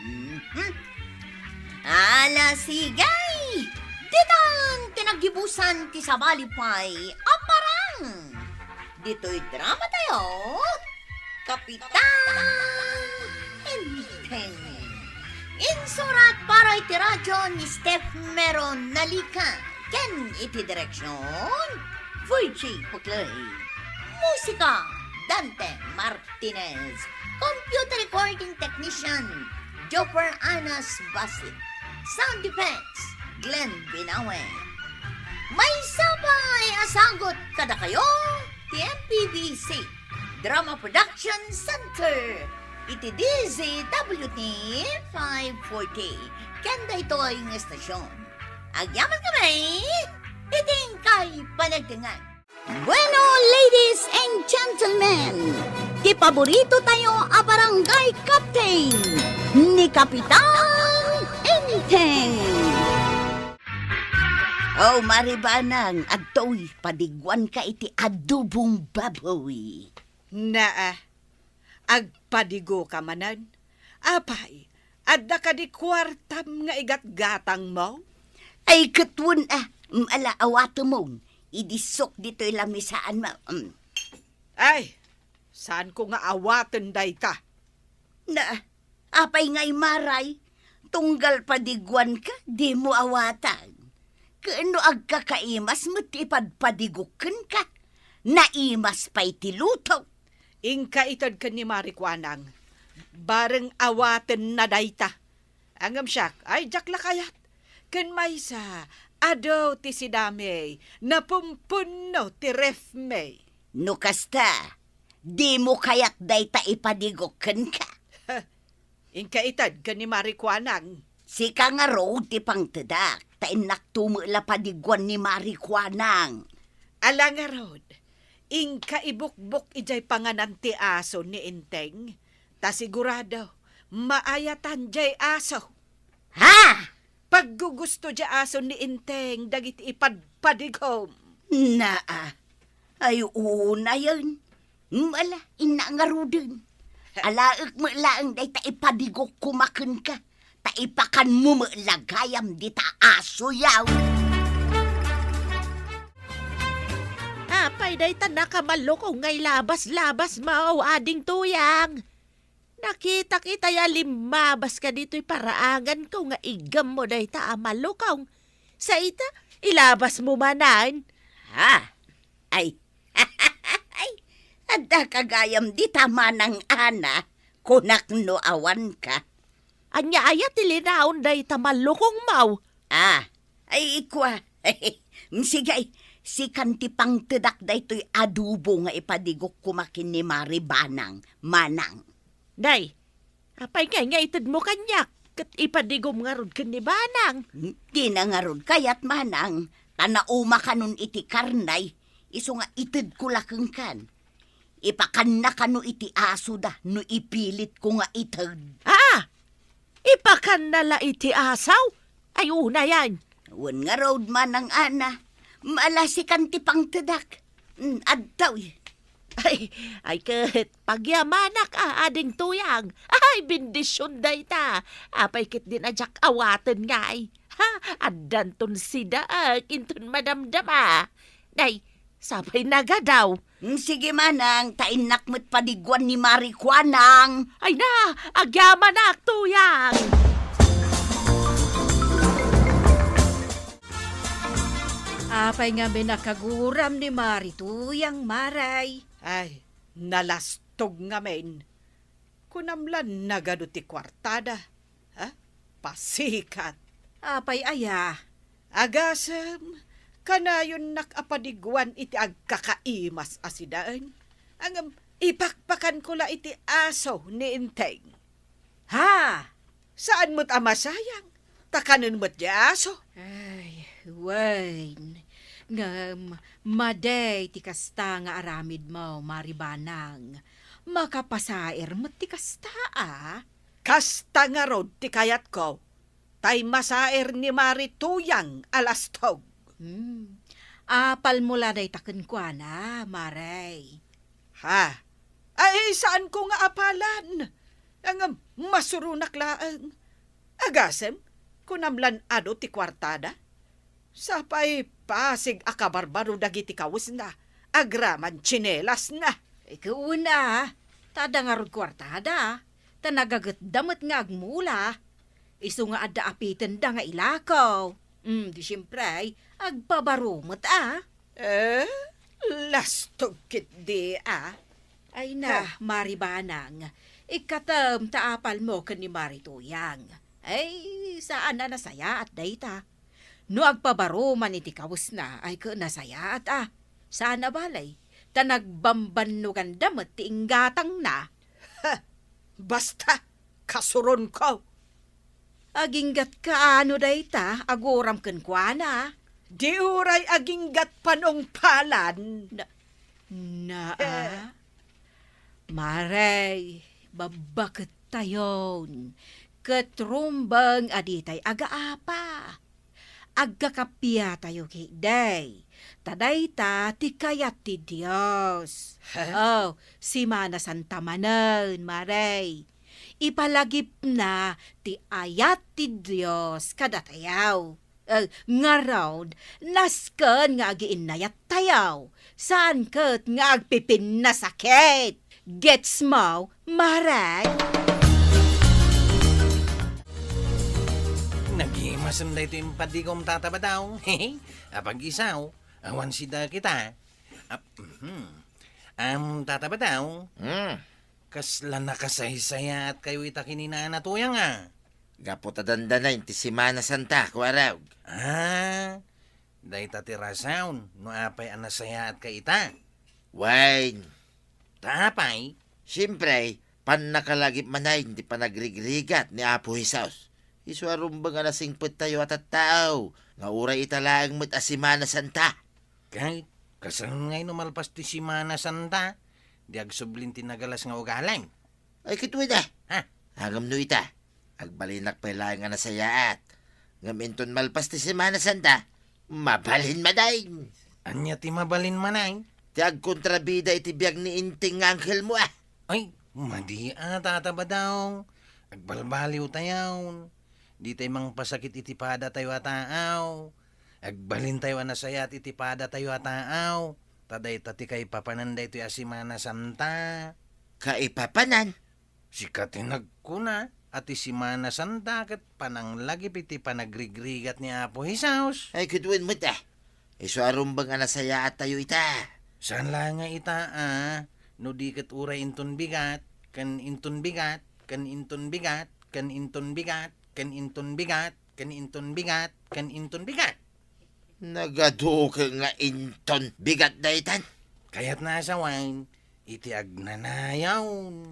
Mhm. Ala, sige! Ditan ti naggibusan ti sabali pay a parang. Ditoy drama tayo, Kapitan Enteng. Insurat para iti radyo ni Steph Meron Nalica ken iti direksyon, Virgie Puclay. Musika, Dante Martinez. Computer recording technician, Jopper Anas Basit. Sound effects, Glenn Binawe. Maysa pay a sagut kadakayo ti M P B C Drama Production Center iti D Z W T five forty. Ken daytoy nga estasyon, agyaman kami iti inkay panagdengngeg. Bueno, ladies and gentlemen, ti paborito tayo a barangay captain, ni Kapitan Enteng. O, Mari Banang, adtoy, padiguanka iti adobong baboy. Naa, agpadigoka manen? Apay, adda kadi kuartam nga igatgatangmo? Ay, ket wen a, mm, ala, awatemon, idissok ditoy lamisaanmo. Mm. Ay, saanko nga awaten dayta. Na, apay ngay, Maray? Tunggal padiguanka, dimo awaten. Ken no agkakaimas met ti ipadpadigok kenka, naimas pay ti lutok. Inka ited ken ni Mari Kuanang, bareng awatenna dayta. Ngem siak, ay, diak la kayat. Ken maysa, adu ti sidami, napumpunno ti refmi. No kasta, dimo kayat dayta ipadigok kenka? Inka ited ken ni Mari Kuanang. Sika ngarud ti pangtedak, ta innakto met la padiguan ni Mari Kuanang. Ala ngarud, inka ibukbok idiay panganan ti aso ni Enteng, ta sigurado, maayatan diay aso. Ha? Paggugusto diay aso ni Enteng dagiti ipadpadigom. Naa, ay unayen. Mm, ala, inna ngaruden. Alaek met laeng dayta ipadigok koma kenka, ta ipakanmo met la gayam dita asoyaw. Apay dayta nakamalukong nga ilabas-labasmo, ading Tuyang? Nakitak itay a limmabas ka ditoy paraanganko nga igammo dayta a malukong. Sa ita, ilabasmo manen. Ha? Ay, adda ka gayam dita, Manang Ana, kunak no awanka. Ania aya ti linaon dayta malukongmo? Ah, ay, ikua. Sige, sikan ti pangtedak daytoy adobo nga ipadigok koma ken ni Mari Banang, Manang. Day, apay ngay nga itedmo kaniak, ket ipadigom ngarud ken ni Banang? Dina ngarud kayat, Manang, ta nauma kanon iti karne, isu nga itedko la kenkan. Ipakanna kano iti asoda no ipilitko nga ited. Ah! Ipakanna la iti aso? Ay, unayen. Wen ngarud, Manang Ana, mala sikan ti pangtedak. Mm, adtoy. Ay, ay ket, pagyamanak a, ading Tuyang. Ay, bendision dayta. Apay ket din a diak awaten ngay. Ha, addanton sidaek inton madamdama. Nay, sapay nagadaw. Mm, sige, Manang, ta innak met padiguan ni Mari Kuanang. Ay na, agyamanak, Tuyang. Apay ngamin a kaguram ni Mari Tuyang, Maray? Ay, nalastog ngamin. Kunam la nagadu ti kuartada. Ha? Pasikat. Apay aya? Agasem, kanayonnak a padiguan iti agkakaimas a sidaen. Ngem ipakpakanko la iti aso ni Enteng. Ha? Saan met a masayang, ta kanen met ti aso. Ay, wen. Ngem, madi ti kasta nga aramidmo, Mari Banang. Makapasair met ti kasta, a? Kasta ngarud ti kayatko, tay masair ni Mari Tuyang a lastog. Hmm. Apalmo la dayta kenkuana, Maray? Ha? Ay, saanko nga apalan. Ngem masuronak laeng. Agasem, kunam lan adu ti kuartada? Sapay pasig a kabarbaro dagiti kawesna, agraman tsinelasna. Ikaw una, ta adda ngarud kuartada, ta nagagetda met nga agmula. Isu nga adda apitenda nga ilako. Mm, di siempre, agpabaro met a. Eh, lastog ketdi a. Ay na, Mari Banang, ikkatem ta apalmo ken ni Mari Tuyang. Ay, saan a nasayaat dayta. No agpabaro man iti kawesna, ay ket nasayaat a. Saan a balay, ta nagbambannoganda met ti inggatangna. Ha! Basta, kasuronko. Aginggatka no dayta, aguram kenkuana. Di uray aginggat panungpalan. Na, naa? Eh. Maray, babbakettayon, ket rumbeng a ditay agaapa. agkakappiatayo ketdi. Ta dayta ti kayat ti Dios. Oh, Semana Santa manen, Mare. Ipalagipna ti ayat ti Dios kadatayo. Eh, ngarud, nasken nga agiinnayattayo. Saan ket nga agpipinnasakit. Gets mo, Mare? Nagimasen daytoy impadigom, Tata Badaw. Apag-isaw, awan sida kita. Ap-, mhm. Am, Tata Badaw, Hmm. kasla nakasaysayaatkayo ita ken ni Nana Tuyang a? Gapu ta dandanayen ti Semana Santa, Kuarog. Ah, dayta ti rason no apay a nasayaatka ita. Wen. Ta apay? Siempre, pannakalagip manen ti panagrigrigat ni Apo Jesus. Isu a rumbeng a nasingpettayo a tattao, nga uray ita laeng met a Semana Santa. Ket, kasano ngay no malpas ti Semana Santa, di agsublin ti nagalas nga ugali? Ay, ket wen a. Ha? Ngem no ita, agbalinak pay laeng a nasayaat. Ngem inton malpas ti Semana Santa, mabalin manen. Ania ti mabalin manen? Ti agkontrabida iti biag ni Enteng nga anghelmo a. Ay, madi a, Tata Badaw. Agbalbaliwtayon. Ditay mangpasakit iti padatayo a taaw. Agbalintayo a nasayaat iti padatayo a taaw. Ta dayta ti kaipapanan daytoy a Semana Santa. Kaipapanan? Sika ti nagkuna a ti Semana Santa ket pananglagip iti panagrigrigat ni Apo Jesus. Ay, ket wen met a. Isu a rumbeng a nasayaattayo ita. Saan laeng nga ita a, no di ket uray inton bigat, ken inton bigat, ken inton bigat, ken inton bigat, ken inton bigat, ken inton bigat, ken inton bigat. Nagadukel nga inton bigat daytan. Kayatna a sawen, iti agnanayon.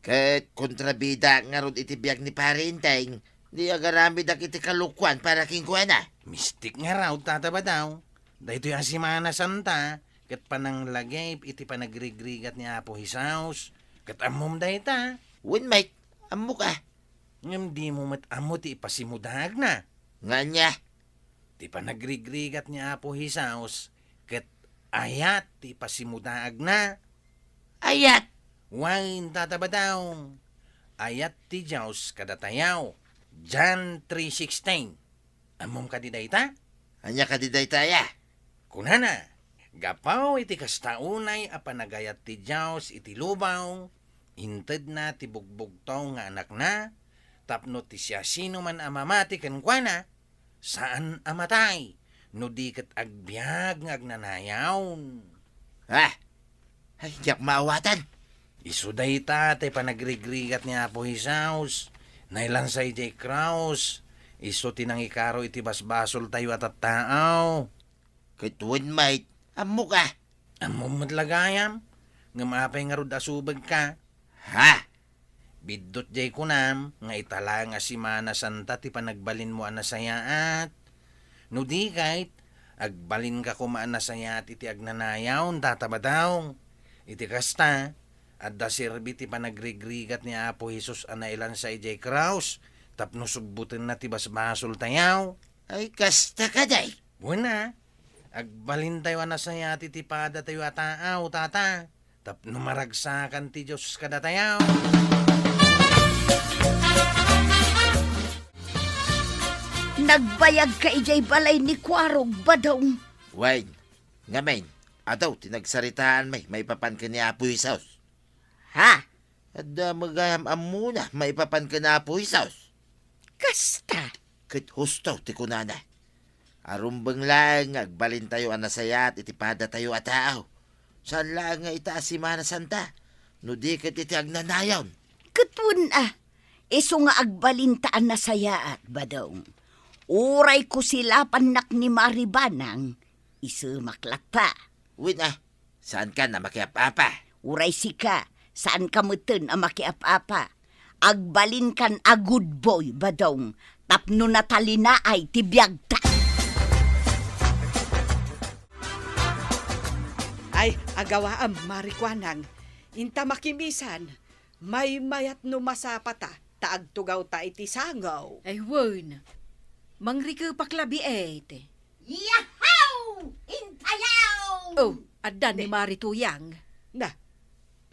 Ket kontrabida ngarud iti biag ni Pari Enteng, di agaramidak iti kalokuan para kenkuana. Mistik ngarud, Tata Badaw. Daytoy a Semana Santa, ket pananglagip iti panagrigrigat ni Apo Jesus. Ket ammom dayta. Wen met, ammok a. Ngem dimo met ammo ti ipasimudaagna. Nga ania? Ti panagrigrigat ni Apo Jesus ket ayat ti ipasimudaagna. Ayat? Wen, Tata Badaw. Ayat ti Dios kadatayo. John three sixteen. Ammom kadi dayta? Ania kadi dayta aya? Kunana, gapu iti kasta unay a panagayat ti Dios iti lubong, intedna ti bugbugtong nga Anakna, tapno ti siasinoman a mamati kenkuana, saan a matay, no di ket agbiag nga agnanayon. Ah! Ay, diak maawatan. Isu dayta ti panagrigrigat ni Apo Jesus. Nailansa idiay krus. Isu ti nangikaro iti basbasoltayo a tattao. Ket wen met, ammok a. Ammom met la gayam, ngem apay ngarud a subegka? Ha? Biddut diay kunam nga ita laeng a Semana Santa ti panagbalinmo a nasayaat. No di ket, agbalinka koma a nasayaat iti agnanayon, Tata Badaw. Iti kasta, adda serbi ti panagrigrigat ni Apo Jesus a nailansa idiay krus tapno subbotenna ti basbasoltayo. Ay, kasta kadi? Wen a, agbalintayo a nasayaat iti padatayo a taaw, Tata. Tapno maragsakan ti Dios kadatayo. Nagbayagka idiay balay ni Kuarog, Badong. Wen, ngamin, adu ti nagsaritaanmi maipapan ken ni Apo Jesus. Ha? Adda met gayam ammona maipapan ken Apo Jesus. Kasta. Ket husto ti kunana. Arumbeng laeng nga agbalintayo a nasayaat iti padatayo a taaw. Saan laeng nga ita a Semana Santa, no di ket iti agnanayon. Ket wen a, isu nga agbalinta a nasayaat, Badong. Uray kusilapannak ni Mari Banang, isumak latta. Wen a, saankan a makiap-apa. Uray sika, saanka meten a makiap-apa. Agbalinkan a good boy, Badong, tapno natalinaay ti biagta. Ay, agawaam, Mari Kuanang. Inta makimisan, maymayat no masapata, ta agtugawta iti sango. Ay, wen. Mangrikepak labi, et. Yahoo! Intayaw! Oh, adda ni Mari Tuyang. Na,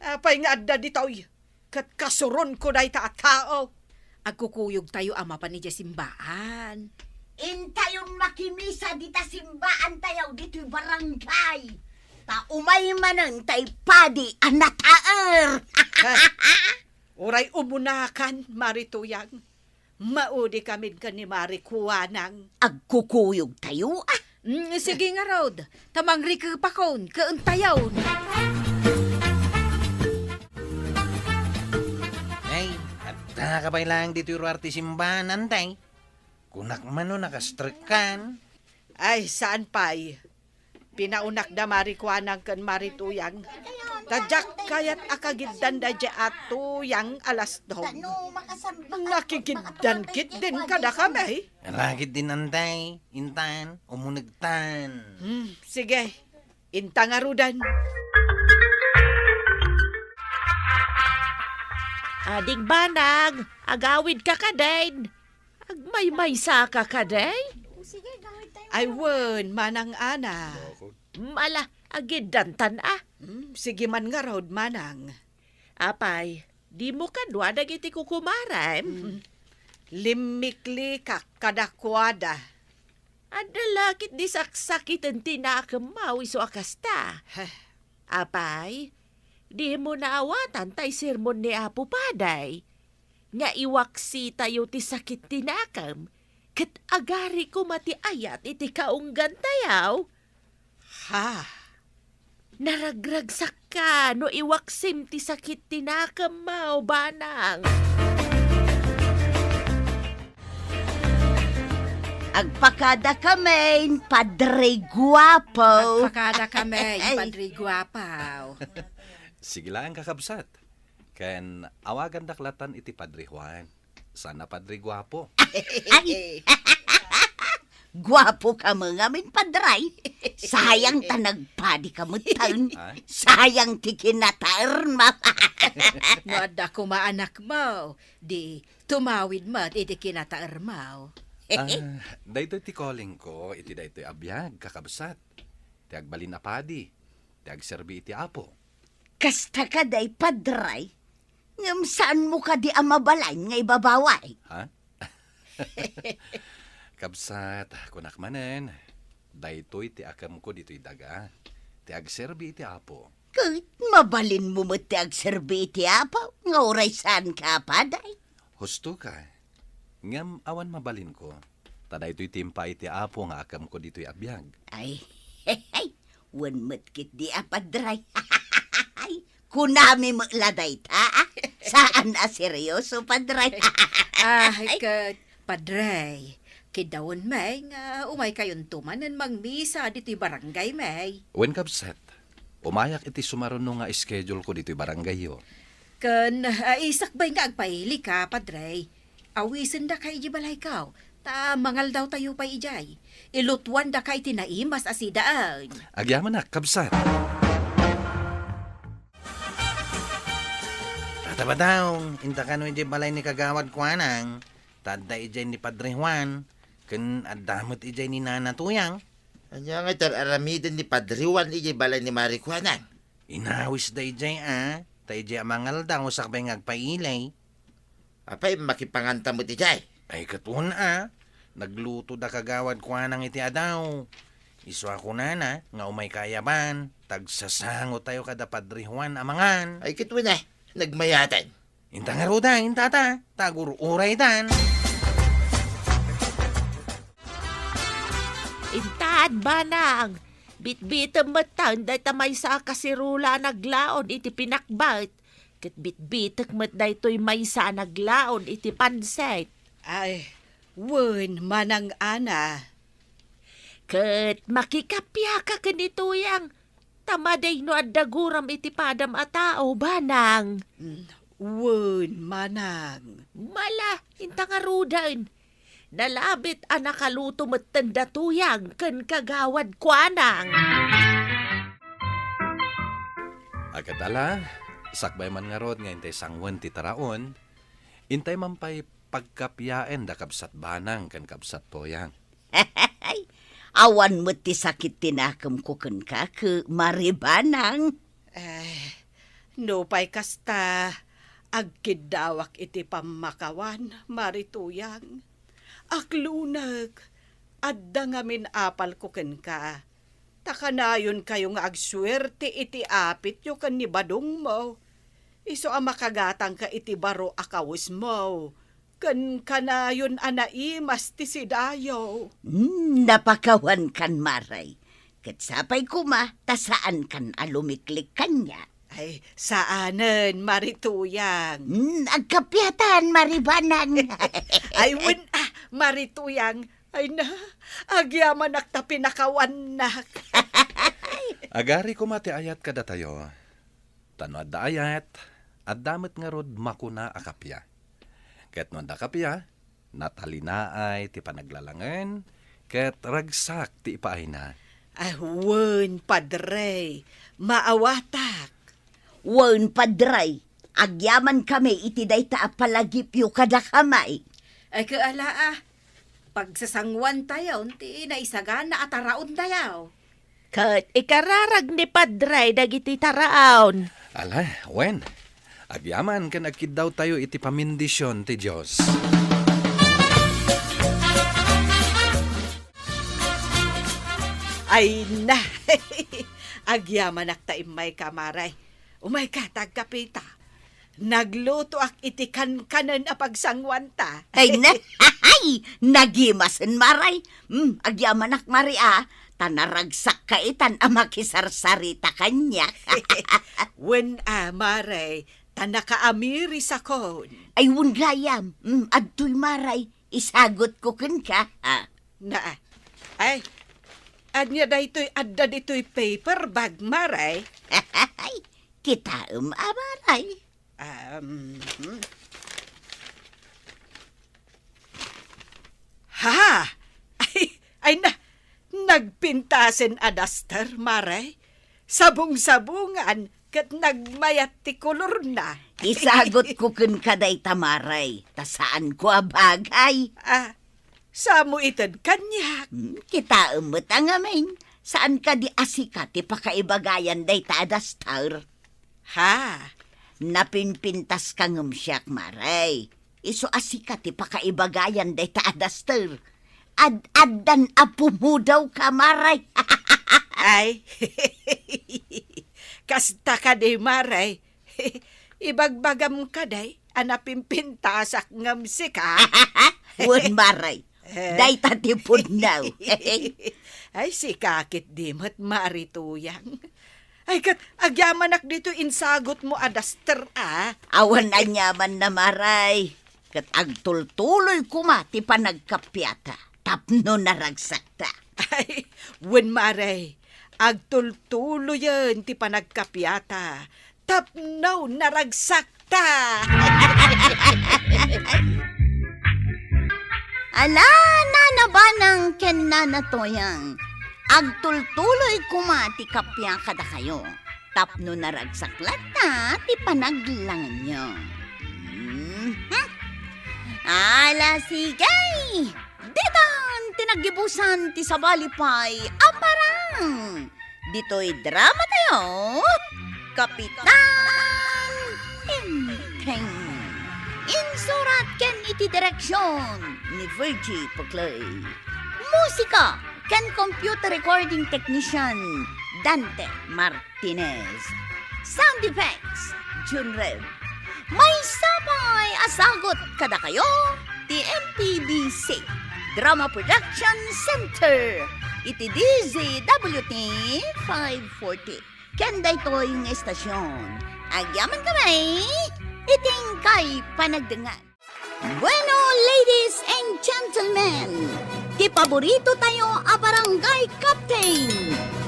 apay nga adda ditoy? Ket kasuronko dayta a tao. Agkukuyogtayo a mapan idiay simbaan. Intayon makimisa dita simbaantayo ditoy barangay. Ta umay manen tay padi a nataer. Ha? Uray umunakan, Mari Tuyang. Maudikamin ken ni Mari Kuanang. Agkukuyogtayo, ah. Mm, sige ngarud, ta mangrikepakon, ket intayon. Ay, adda ka pay laeng ditoy ruar ti simbanan, tay? Kunak man no nakastrekkan. Ay, saan pay? Pinaunak da Mari Kuanang ken Mari Tuyang. Ta diak kayat a kagiddan daydiay a tuyang a lastom. Nakigiddan ketdin kadakami. Ala ketdin, tay, intan, umunegtan. Hmm, sige. Inta ngaruden. Ading Banang, agawidka kadin. Agmaymaysa ka kadi? Ay, wen, Manang Ana. Mala, agiddantan, ah. Hmm, sige man ngarud, Manang. Apay, dimo kadua dagiti kukumarem? Hmm. Limmiklikak kadakuada. Adda la ketdi saksakiten ti nakemmo isu a kasta. Heh. Apay, dimo naawatan tay sermon ni Apo Paday nga iwaksitayo ti sakit ti nakem, ket agari koma ti ayat iti kaunggantayo? Ha? Naragragsakka no iwaksim ti sakit ti nakemmo, Banang. Agpakada kamin, Padre Guapo. Agpakada kamin, Padre Guapo. Sige lang, kakabsat. Ken awagandak latan iti Padre Juan. Saan a Padre Guapo. Ay! Guapo ka ngamin, Padre. Sayang ta nagpadi ka metten. Ay? Sayang ti kinataermo. No adda koma anakmo, di tumawid met iti kinataermo. Ah, daytoy ti calling ko iti daytoy a biag, kakabsat. Ti agbalin a padi, ti agserbi iti Apo. Kasta kadi, Padre, ngem saanmo kadi a mabalin nga ibabawi? Ha? Kabsat, kunak manen, daytoy ti akemko ditoy daga, ti agserbi iti Apo. Ket mabalinmo met ti agserbi iti Apo nga uray saanka a padi? Husto ka. Ngem awan mabalinko, ta daytoy ti impay ti Apo nga akemko ditoy a biag. Ay, wen met ketdi a, Padre. Kunami met la dayta, ah. Saan a seryoso, Padre. Ah, ket, Padre, kiddawen mi nga umaykayonto manen mangmisa ditoy barangay mi. Wen, kabsat, umayak iti sumaruno nga schedule ko ditoy barangayyo. Ken, ah, sakbay nga agpailika, Padre. Awisendaka idiay balayko, ta mangaldawtayo pay idiay. Ilutuandaka iti naimas a sidaen. Agyamanak, kabsat. Tatabadaw, inta kano idiay balay ni Kagawad Kuanang, ta adda idiay ni Padre Juan, ken adda met idiay ni Nana Tuyang. Ania nga iti ar-aramiden ni Padre Juan idiay balay ni Mari Kuanang? Inawisda idiay a, ta idiay a mangaldaw sakbay nga agpaili. Apay, makipanganta met idiay? Ay, ket wen a, nagluto da Kagawad Kuanang iti adaw. Isu a kunana nga umayka ayaban, ta agsasangotayo kada Padre Juan a mangan. Ay, ket wen a, nagmayaten. Inta ngaruden, tata, ta agur-uraytan. Intan, Banang, bitbitem metten dayta maysa a kaserola a naglaon iti pinakbet, ket bitbitek met daytoy maysa a naglaon iti pansit. Ay, wen, Manang Ana. Ket makikapiaka ken ni Tuyang, ta madi no adda guram iti padam a tao, Banang. Mm, wen, Manang. Mala, inta ngaruden. Nalabit a nakaluto metten da Tuyang ken Kagawad Kuanang. Agadala, sakbay man ngarud nga intay sanguen ti taraon, intay man pay pagkapiaen da Kabsat Banang ken Kabsat Toyang. Awan met ti sakit ti nakemko kenka, Mari Banang. Eh, nupay kasta, agkiddawak iti pammakawan, Mari Toyang. Aklunek, adda ngamin apalko kenka. Ta kanayonkayo nga agsuerte iti apityo ken ni badongmo. Isu a makagatangka iti baro a kawesmo, ken kanayon a naimas ti sidayo. Hmm, napakawankan, Mari. Ket sapay koma ta saankan a lumiklik kaniak. Ay, saanen, Mari Toyang. Hmm, agkapiatan, Mari Banang. Ay, wen, ah, Mari Toyang. Ay na, agyamanak ta pinakawannak. Agari koma ti ayat kadatayo. Ta no adda ayat, adda met ngarud makuna a kapia. Ket no adda kapia, natalinaay ti panaglalangen, ket ragsak ti ipaayna. Ah, wen, Padre, maawatak. Wen, Padre, agyamankami iti dayta a palagipyo kadakami. Ay, ket ala, ah, pagsasanguantayon ti naisagana a taraontayo. Ket ikararag ni Padre dagiti taraon. Ala, wen, agyaman ken agkiddawtayo iti pamendisyon ti Dios. Ay na! Agyamanak ta immayka, Mari. Umayka ta agkapita. Naglutoak iti kankanen a pagsanguanta. Ay, na, ay, nagimasen, Mari. Hmm, agyamanak, Mari, a, ta naragsakka itan a makisarsarita kaniak. Wen a, Mari, ta nakaamirisakon. Ay, wen gayam. Hmm, adtoy, Mari, isagutko kenka, a. Na, ay, ania daytoy adda ditoy paper bag, Mari? Kitaem a, Mari. Um, hmm. Ha! Ay, ay na, nagpintasen a daster, Mari. Sabong-sabongan ket nagmayat ti kolorna. Isagutko kenka dayta, Mari, ta saanko a bagay. Ah, samo ited kaniak. Hmm, kitaem met a ngamin, saan kadi a sika ti pakaibagayan dayta a daster? Ha? Napimpintaska ngem siak, Mari. Isu a sika ti pakaibagayan dayta a daster. Ad-addan a pumudawka, Mari. Ay, kasta kadi, Mari. Ibagbagam kadi a napimpintasak ngem sika? Wen, Mari. Eh. Dayta ti pudno. Ay, sika ketdi met, Mari Tuyang. Ay, ket agyamanak ditoy insagutmo a daster, a. Awan aniamanna, Mari. Ket agtultuloy koma ti panagkapiata tapno naragsakta. Ay, wen, Mari. Agtultuloyen ti panagkapiata tapno naragsakta. Ala, Nana Banang ken Nana Tuyang, agtultuloy koma ti kappia kadakayo tapno naragsak latta ti panaglangenyo. Mhm. Ala, sige! Ditan ti naggibusan ti sabali pay a parang. Ditoy drama tayo, Kapitan Enteng. Insurat ken iti direksyon ni Virgie Puclay. Musika ken computer recording technician, Dante Martinez. Sound effects, Jun Rev. Maysa pay a sagut kadakayo ti M P B C Drama Production Center iti D Z W T five forty. Ken daytoy nga estasyon, agyamankami iti inkay panagdengngeg. Bueno, ladies and gentlemen, ti paborito tayo a barangay captain,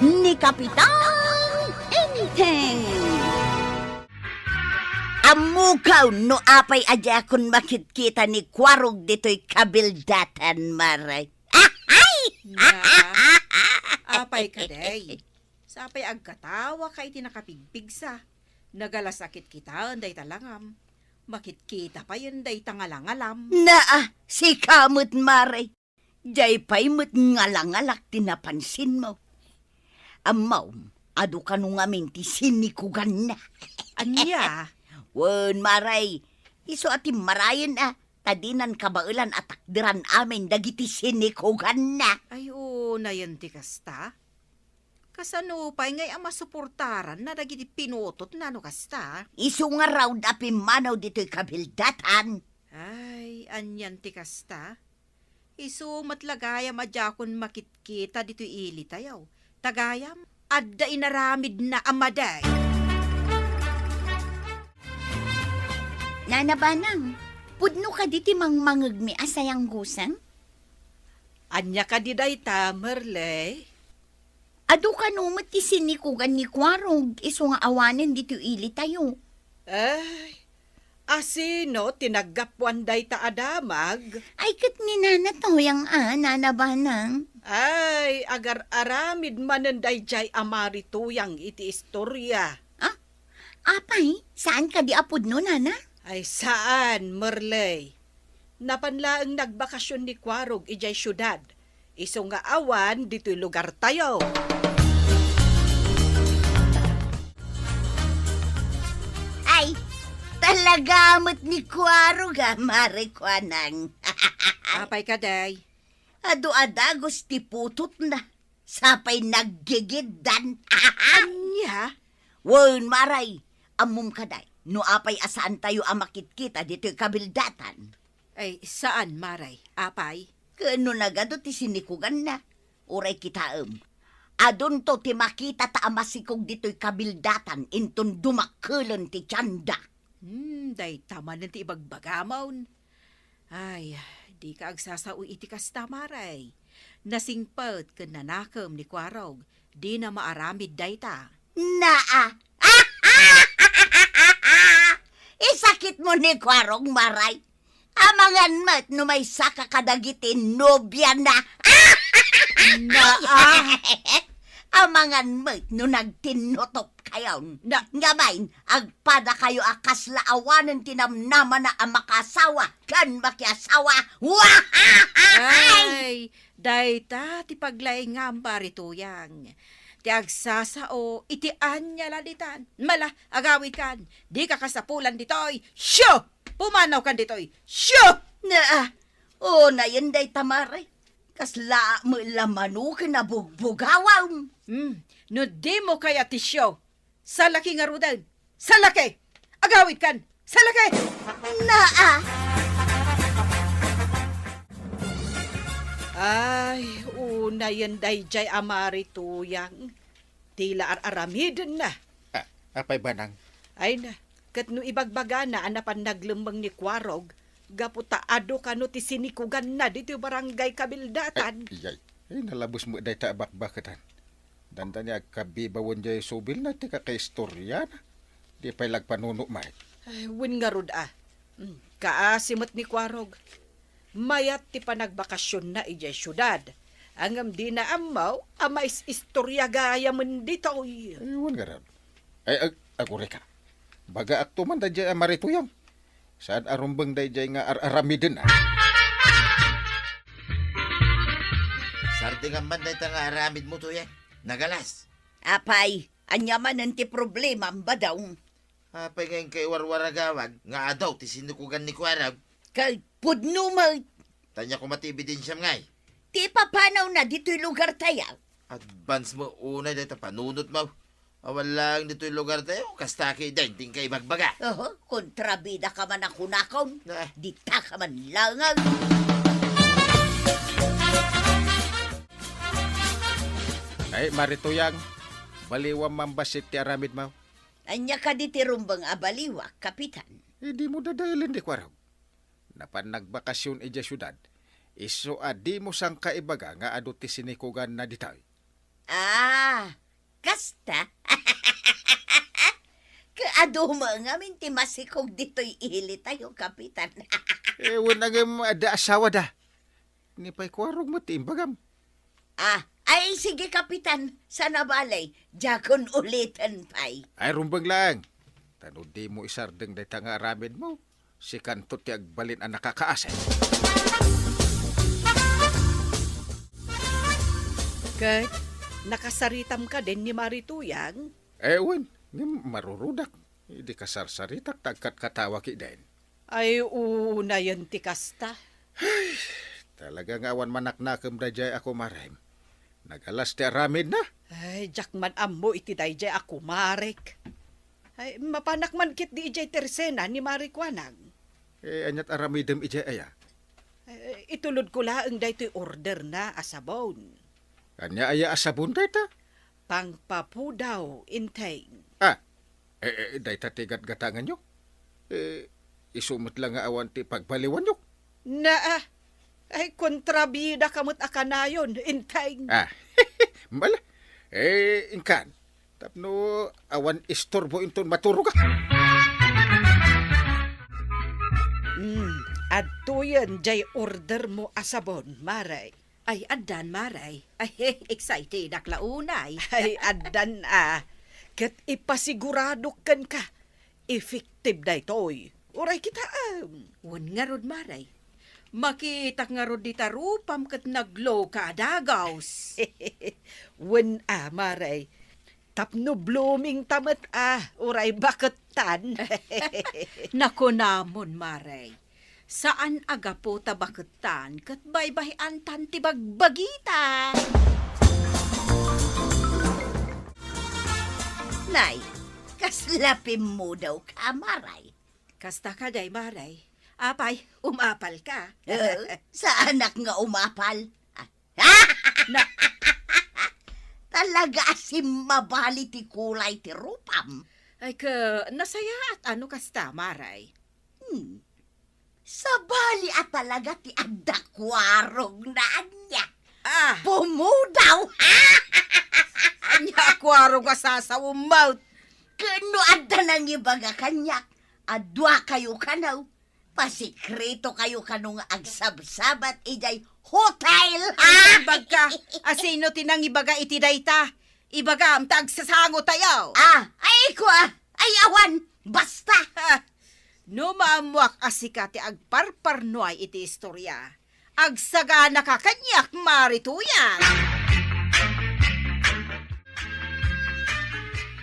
ni Kapitan Enteng. Ammokaw no apay a diakon makitkita ni Kuarog ditoy kabildatan, Mari. Ahay! Na, apay kadi? Sapay agkatawaka iti nakapigpigsa. Nagalasakit kitaen dayta langam. Makitkita payen dayta ngalangalam. Naa, sika met, Mare. Diay pay met ngalangalak ti napansinmo. Ammom, adu kano ngamin ti sinikuganna. Ania? Wen, Mare, isu a timmarayen a, ta dinan kabaelan a takderan amin dagiti sinikuganna. Ay, unayen ti kasta? Kasano pay ngay a masuportaranna dagiti pinutotna no kasta? Isu ngarud a pimmanaw ditoy kabildatan. Ay, anian ti kasta? Isu met la gayam a diakon makitkita ditoy ilitayo. Ta gayam, adda inaramidna a madi. Nana Banang, pudno kadi ti mangmangegmi a sayanggusem? Ania kadi dayta, Merle? Adu kano met ti sinikugan ni Kuarog isu nga awanen ditoy ilitayo. Ay, asino ti naggapuan dayta a damag? Ay, ket ni Nana Tuyang a, Nana Banang. Ay, agar-aramid manen daydiay a Mari Tuyang iti istoria. Ah? Apay, saan kadi a pudno, Nana? Ay, saan, Merle. Napan laeng nagbakasyon ni Kuarog idiay siudad. Isu nga awan ditoy lugartayo. Ay, talaga met ni Kuarog a, Mare Kuanang. Apay kadi? Adu a dagus ti putotna. Sapay naggigiddan. Ania? Wen, Mare, ammom kadi, no apay a saantayo a makitkita ditoy kabildatan? Ay, saan, Mare. Apay? Ken no nagadu ti sinikuganna, uray kitaem. Adunto ti makitata a masikog ditoy kabildatan inton dumakkelen ti tianda. Hmm, dayta manen ti ibagbagamon. Ay, dika agsasao iti kasta, Mare. Nasingpet ken nanakem ni Kuarog, dina maaramid dayta. Naa! Isakitmo ni Kuarog, Mare. Amangan met no maysaka kadagiti nobiana. Naa! Amangan met no nagtinnutop kayon. Na- Ngem, agpadakayo a kasla awanen ti namnamana a makaasawa ken makiasawa. Wahahahay! Ay, dayta ti paglaingam, Mare Tuyang. Ti agsasao iti ania la ditan. Mala, agawidkan. Dika kasapulan ditoy. Sio! Pumanawkan ditoy. Sio! Naa, unayen dayta, Mare. Kasla met la mano ken a bugbugawam. Hmm, no dimo kayat ti sio, salaki ngaruden. Salaki! Agawidkan! Salaki! Naa! Ay, unayen daydiay a Mare Tuyang. Ti la ar-aramidenna. Ah, apay, Banang? Ay na, ket no ibagbagana a napan naglemmeng ni Kuarog, gapu ta adu kano ti sinikuganna ditoy barangay Kabildatan. Ay, iyay. Ay, nalabes met dayta a bakbaketan. Dandani agkabibawen diay subilna ti kakaistoriana. Di pay la agpanuno met. Ay, wen ngarud a. Mm, kaasi met ni Kuarog. Mayat ti panagbakasionna idiay siudad. Ngem dina ammo a mais-istoria gayamen ditoy. Ay, wen ngarud. Ay, ag-, agurayka. Bagaakto man daydiay a Mare Tuyang. Saan a rumbeng daydiay nga ar-aramiden, a? Sardengam man dayta nga aramidmo, Tuyang. Nagalas. Apay, ania manen ti problemam, Badong? Apay nga inka iwarwaragawag nga adu ti sinikugan ni Kuarog? Ket pudno met. Ania koma ti ebidensiam ngay? Ti ipapanawna ditoy lugartayo. Advance mo unay dayta panunotmo. Awan laeng ditoy lugartayo, kasta ketdin ti inka ibagbaga. Oho, kontrabidaka man a kunakon. Ah. Ditaka man laeng. Ay, Mare Tuyang, baliwam man bassit ti aramidmo. Ania kadi ti rumbeng a baliwak, Kapitan? Idi mo dadaelen ni Kuarog. Napan nagbakasyon idiay siudad, isu a dimo sangkaibaga nga adu ti sinikuganna ditoy. Ah, kasta? Ket adu met ngamin ti masikog ditoy ilitayo, Kapitan. Eh, wen ngem adda asawada. Ni pay Kuarog met ti imbagam. Ah, ay, sige, Kapitan. Saan a bale, diakon uliten pay. Ay, rumbeng laeng. Ta no dimo isardeng dayta nga aramidmo, Sikanto ti agbalin a nakakaasay. Ket nakasaritam kadin ni Mari Tuyang? Eh, wen, ngem marurudak. Idi kasarsaritak, ta agkatkatawa kiden. Ay, unayen ti kasta. Talaga nga awan manaknakem daydiay a kumarem. Nagalas ti aramidna. Ay, diak man ammo iti daydiay a kumarek. Ay, mapanak man ketdi idiay tersena ni Mari Kuanag. Eh, aniat aramidem idiay aya? Eh, itulodko laeng daytoy orderna a sabon. Ania aya a sabon dayta? Pangpapudaw, inteng. Ah, eh, eh, dayta ti gatgatanganyo? Eh, isu met la nga awan ti pagbaliwanyo? Naa, ay, kontrabida ka met a kanayon, inteng. Ah, bala. Eh, inkan, tapno awan isturbo inton maturoga. Hmm, adtoyen jay order mo a sabon, Mare. Ay, addan, Mare. Ay, excited ak la unay. Ay, addan a. Ket ipasiguradok kenka, effective daytoy. Uray kitaem. Wen ngarud, Mare. Makitak ngarud dita rupam ket nagloka a dagaws. Wen a, Mare. Tapno blooming ta met a, uray bakettan. Nakunamon, Mare. Saan a gapu ta bakettan ket baybay-antan ti bagbagita. Nay, kasla pimmudaw ka, Mare. Kasta kadi, Mare. Apay, umapal ka? Eh, saanak nga umapal. Na- Talaga a simmabali ti kulay ti rupam. Ay, ka, nasayaat a no kasta, Mare. Hmm. Sabali a talaga ti adda kuarogna ania. Ah. Pumudaw. Ania a kuarog a sasawem met? Ken no adda nangibaga kaniak, a duakayo kano, pasekretokayo kano nga agsabsabat idiay hotel. Ay, imbag ka. A sino ti nangibaga iti dayta? Ibagam ta agsasangotayo. Ah, ay, kua. Ay, awan. Basta. Ha, no maammoak a sika ti agparparnuay iti istoria, agsagana ka kaniak, Mare Tuyang.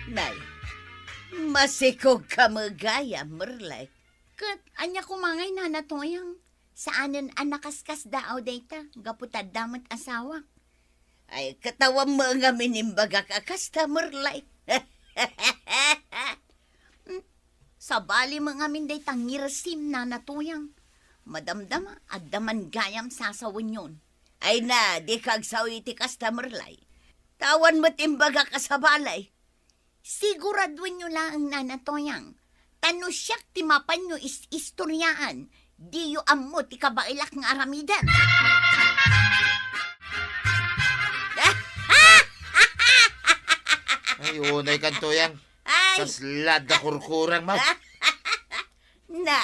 Nay, masikog ka met gayam, Merlay. Ket ania koma ngay, Nana Tuyang? Saanen a nakaskasdaaw dayta, gapu ta adda met asawak. Ay, ket awan met ngamin imbagak a kasta, Merlay. Hmm, sabali met ngamin dayta ngirsim, Nana Tuyang. Madamdama, adda man gayam sasawenyon. Ay na, dika agsao iti kasta, Merlay. Ta awan met imbagak a sabali. Siguraduenyo laeng, Nana Toyang, ta no siak ti mapanyo is-istoriaan, diyo ammo ti kabaelak nga aramiden. Ay, unay kan, Toyang. Ay. Kasla da kurkurang, ma. Na,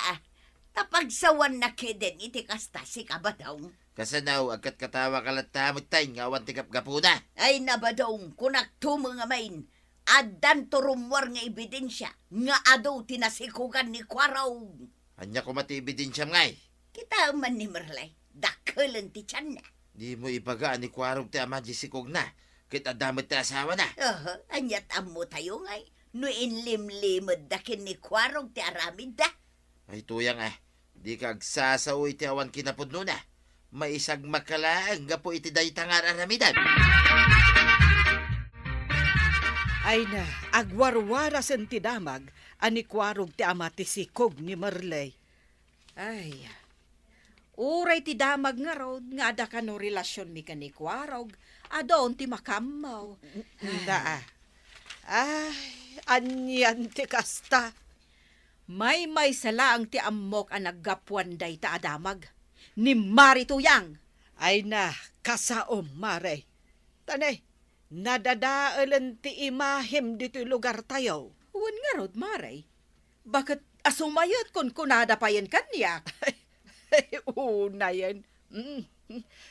ta pagsawanna keden iti kasta, sika, Badong. Kasano, agkatkatawa ka latta met tay nga awan ti gapgapuna? Ay, na, Badong, kunakto met ngamin, addanto rummuar nga ebidensia nga adu ti nasikogan ni Kuarog. Ania koma ti ebidensiam ngay? Kitaem man ni Merlay, dakkelen ti tianna. Dimo ibaga a ni Kuarog ti ama ti sikogna, ket adda met ti asawana. Aha, aniat ammotayo ngay no inlimlimedda ken ni Kuarog ti aramidda? Ay, Toyang, a, dika agsasao iti awan kinapudnona. Maisagmaka laeng gapu iti dayta nga ar-aramidan. Ay na, agwarwarasen ti damag a ni Kuarog ti ama ti sikog ni Merlay. Ay, uray ti damag ngarud nga adda kano relasionmi ken ni Kuarog, adun ti makaammo. Daa. Ay, anian ti kasta? Maymaysa laeng ti ammok a naggapuan dayta a damag. Ni Mari Tuyang! Ay na, kasaom, Mare. Tane, nadadaelen ti imahem ditoy lugartayo. Wen ngarud, Mare. Baket a sumayet kunkunada payen kaniak. Unayen. Mm.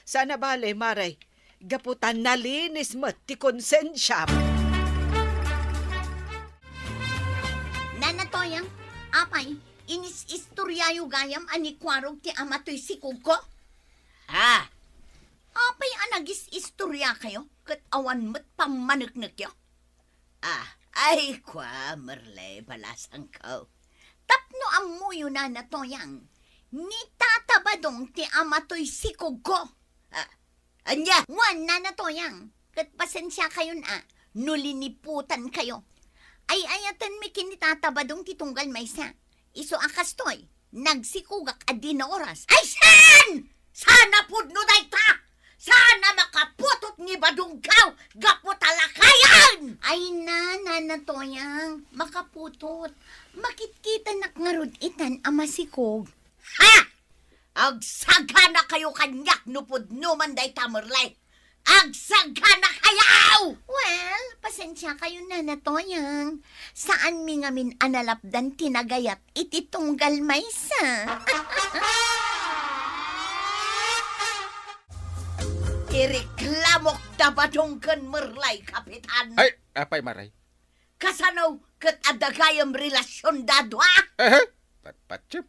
Saan a bale, Mare, gapu ta nalinis met ti konsensiam. Nana Toyang, apay, inis-istoriayo gayam a ni Kuarog ti ama toy sikogko? Ah, Apay a nagis-istoriakayo ket awan met pammaneknekyo? Ah, ay, kua, Merle, balasangko. Tapno ammoyo, Nana Toyang, ni Tata Badong ti ama toy sikogko. Ah, ania? Wen, Nana Toyang, ket pasensiakayon a no liniputankayo. Ay-ayatenmi ken ni Tata Badong ti tunggal maysa. Isu a kastoy, nagsikogak a di naoras. Ay, saan? Saan a pudno dayta? Saan a makaputot ni Badongko gapu ta lakayen? Ay na, Nana Toyang, makaputot. Makitkitanak ngarud itan a masikog. Ha? Agsaganakayo kaniak no pudno man dayta, Merle. Agsaganakayo! Well, pasensiakayo, Nana Toyang. Saanmi ngamin a nalapdan ti nagayat iti tunggal maysa. Ireklamok da Badong ken Merle, Kapitan. Ay, apay, Maray? Kasano ket adda gayam relasionda a dua? Aha! Patpatsep.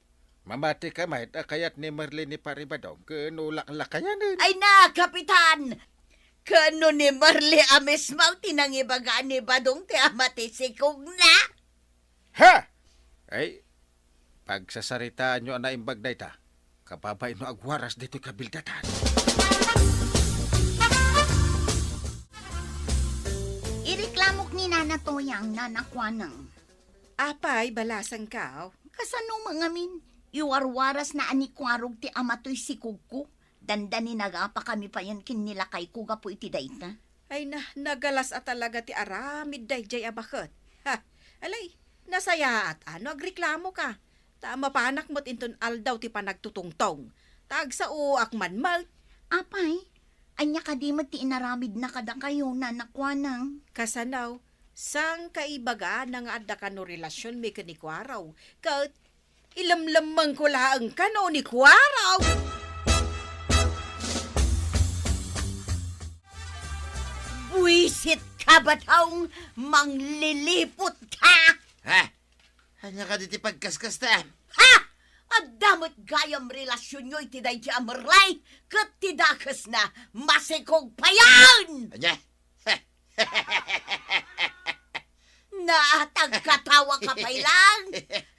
Mamati ka met a kayat ni Merle ni Pari Badong ken no laklakayanen. Ay na, Kapitan! Ken no ni Merle a mismo ti nangibaga ni Badong ti ama ti sikogna? Ha! Ay, pagsasaritaanyo a naimbag dayta. Kababain no agwaras ditoy kabildatan. Ireklamok ni Nana Toyang, Nana Kuanang. Apay, balasangko? Kasano man ngamin? Iwarwarasna a ni Kuarog ti ama toy sikogko. Dandaninagapakami payen ken ni lakayko gapu iti dayta. Ay na, nagalas a talaga ti aramid daydiay a baket. Ha, alay, nasayaat a no agreklamoka. Ta mapanak met inton aldaw ti panagtutungtong. Ta agsaoak man met. Apay, ania kadi met ti inaramidna kadakayo, Nana Kuanang? Kasano, saan ka ibagana nga adda kano relasionmi ken ni Kuarog, ket ilemlemmengko laeng kano ni Kuarog. Buisit ka, Badong, mangliliput ka! Ha? Ania kadi ti pagkaskasta? Ha? Adda met gayam relasionyo iti daydi a Merle, ket ti dakesna, masikog payen! Ania? Naatagkatawa ka pay lang?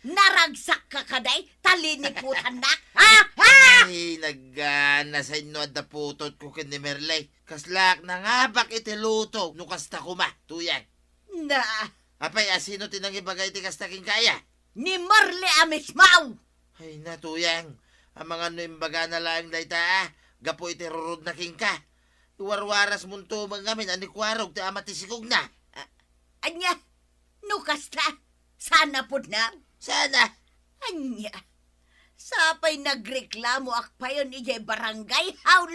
Naragsak ka kadi ta liniputannak? Ha? Ha? Ay, nagana, sainno adda putotko ken ni Merle. Kaslaak nangabak iti luto no kasta koma, Tuyang. Na. Apay, a sino ti nangibaga iti kasta kenka, aya? Ni Merle a mismo! Ay na, Tuyang, amangan no imbagana laeng dayta, a, gapu iti rurudna kenka. Iwarwarasmonto met ngamin a ni Kuarog ti ama ti sikogna. A-, ania? No kasta, saan a pudno? Saan a? Ania? Sapay nagreklamoak payen idiay barangay hall.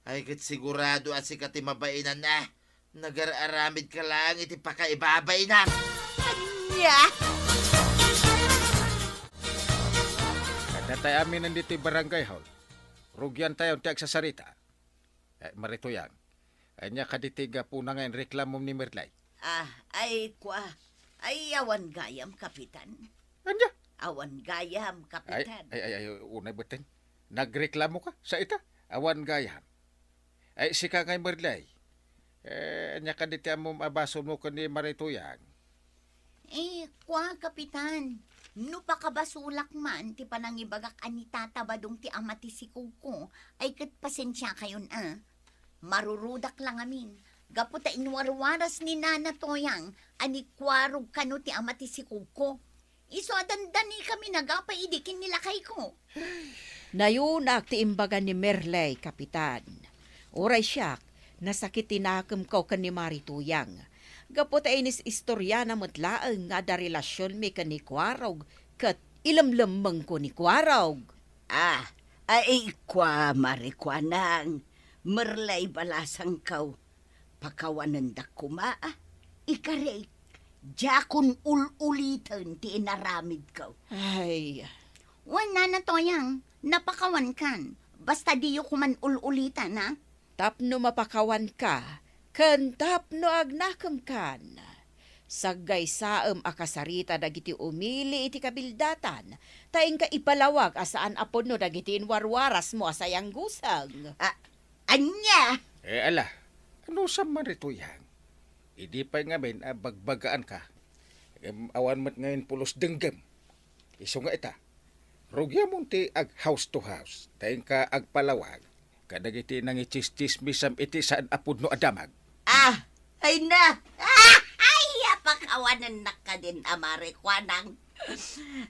Ay, ket sigurado a sika ti mabainan a. Nagar-aramidka laeng iti pakaibabainam. Ania? Adda tay aminen ditoy barangay hall. Rugiantayon ti agsasarita. Eh, Mari Tuyang, ania kadi ti gapuna nga inreklamom ni Merle? Ah, ay, kua. Ay, awan gayam, Kapitan. Ania? Awan gayam, Ay, Kapitan. ay, ay, ay, unay beten. Nagreklamo ka? Sa ita? Awan gayam. Ay, sika ngay, Merle. Eh, ania kadi ti ammom a basolmo ken ni Mari Tuyang? Eh, kua, Kapitan, no pakabasolak man ti panangibagak a ni Tata Badong ti ama ti sikogko, ay ket pasensiakayon a. Marurudak la ngamin, gapu ta inwarwaras ni Nana Toyang a ni Kuarog kano ti ama ti sikogko. Isu a dandanikami nagapay idi ken ni lakayko. Nayunak ti imbaga ni Merle, Kapitan. Uray siak, nasakit ti nakemko ken ni Mari Tuyang. Gapu ta inis-istoriana met laeng nga adda relasionmi ken ni Kuarog ket ilemlemmengko ni Kuarog. Ah, ay, kua, Mari Kuanang, Merle, balasangko. Pakawanendak koma, a, ikarik, diakon ul-uliten ti inaramidko. Ay. Wen, Nana Toyang, napakawankan. Basta diyo koman ul-ulitan, a? Tapno mapakawanka, ken tapno agnakemkan. Saggaysaem a kasarita dagiti umili iti kabildatan, ta inka ipalawag a saan a pudno dagiti inwarwarasmo a sayangguseng. A-, ania? Eh, ala, anusam man, Rituyang? Idi pay ngamin a bagbagaanka, ngem awan met ngamin pulos denggem. Isu nga ita, rugiamon ti ag-house to house, ta inka agpalawag kadagiti nangitsistsismisam iti saan a pudno a damag. Ah, ay na! Ay, apakawanennak kadin a marikuanang.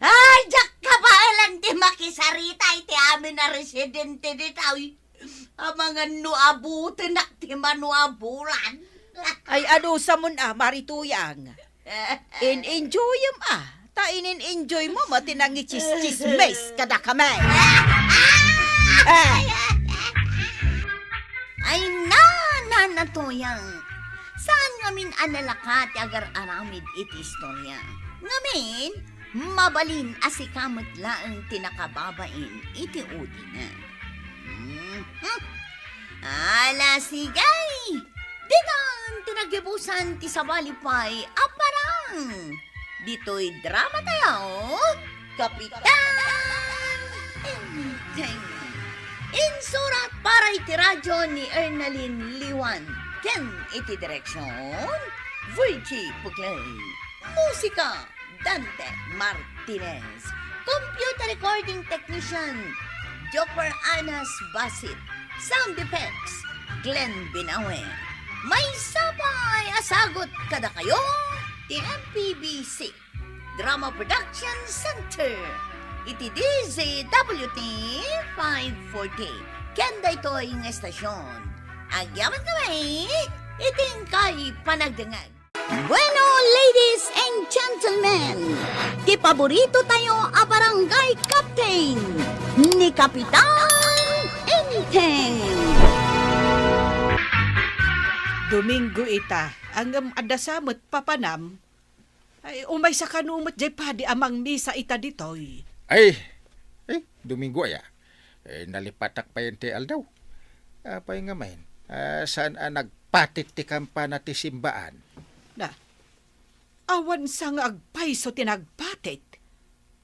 Ay, diak kabaelan ti makisarita iti amin a residente ditoy. Amangan no abutenak ti mano a bulan. Ay, anusamon a, Marituyang? In-enjoyem a, ta inin-enjoy mo met ti nangitsistsismis kadakami. Eh. Ay, na, na, na, Tuyang. Saan ngamin a nalaka ti agar-aramid iti istorya? Ngamin, mabalin a sika met laeng ti nakababain iti udina. Mhm. Ala, sige! Ditan ti naggibusan ti sabali pay a parang. Ditoy drama tayo, Kapitan Enteng. Insurat para iti radyo ni Ernalyn Liwan ken iti direksyon, Virgie Puglay. Musika, Dante Martinez. Computer recording technician, Joper Anas Basit. Sound effects, Glenn Binawe. Maysa pay a sagut kadakayo ti M P B C Drama Production Center iti D Z W T five forty. Ken daytoy nga estasyon, agyamankami iti inkay panagdengngeg. Bueno, ladies and gentlemen, ti paborito tayo a barangay captain, ni Kapitan Enteng. Domingo ita, ngem adda sa met papanam. Ay, umaysa kano met jay padi a mangmisa ita ditoy. Ay, eh, Domingo aya. Eh, nalipatak payen ti aldaw. Apay ngamin, ah, saan a nagpatit ti kampana ti simbaan? Na, awan sa nga agpayso ti nagpatit.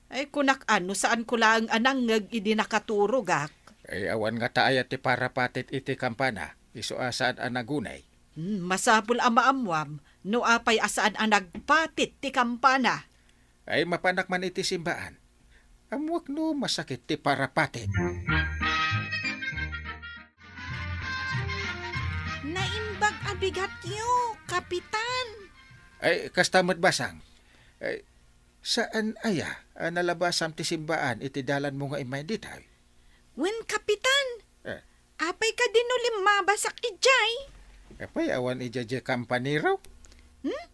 Ay, kunak a no saanko laeng a nangngeg idi nakaturogak. Ay, awan ngata aya ti parapatit iti kampana, isu a saan a nagunay. Hmm, masapul a maammuam no apay a saan a nagpatit ti kampana. Ay, mapanak man iti simbaan. Ammoak no masakit ti parapatit. Naimbag a bigatyo, Kapitan. Ay, kasta met, Basang. Ay, saan aya a nalabasam ti simbaan iti dalanmo nga immay ditoy? Wen, Kapitan. Eh. Apay kadi no limmabasak idiay? Apay, awan idiay diay kampanero? Hmm?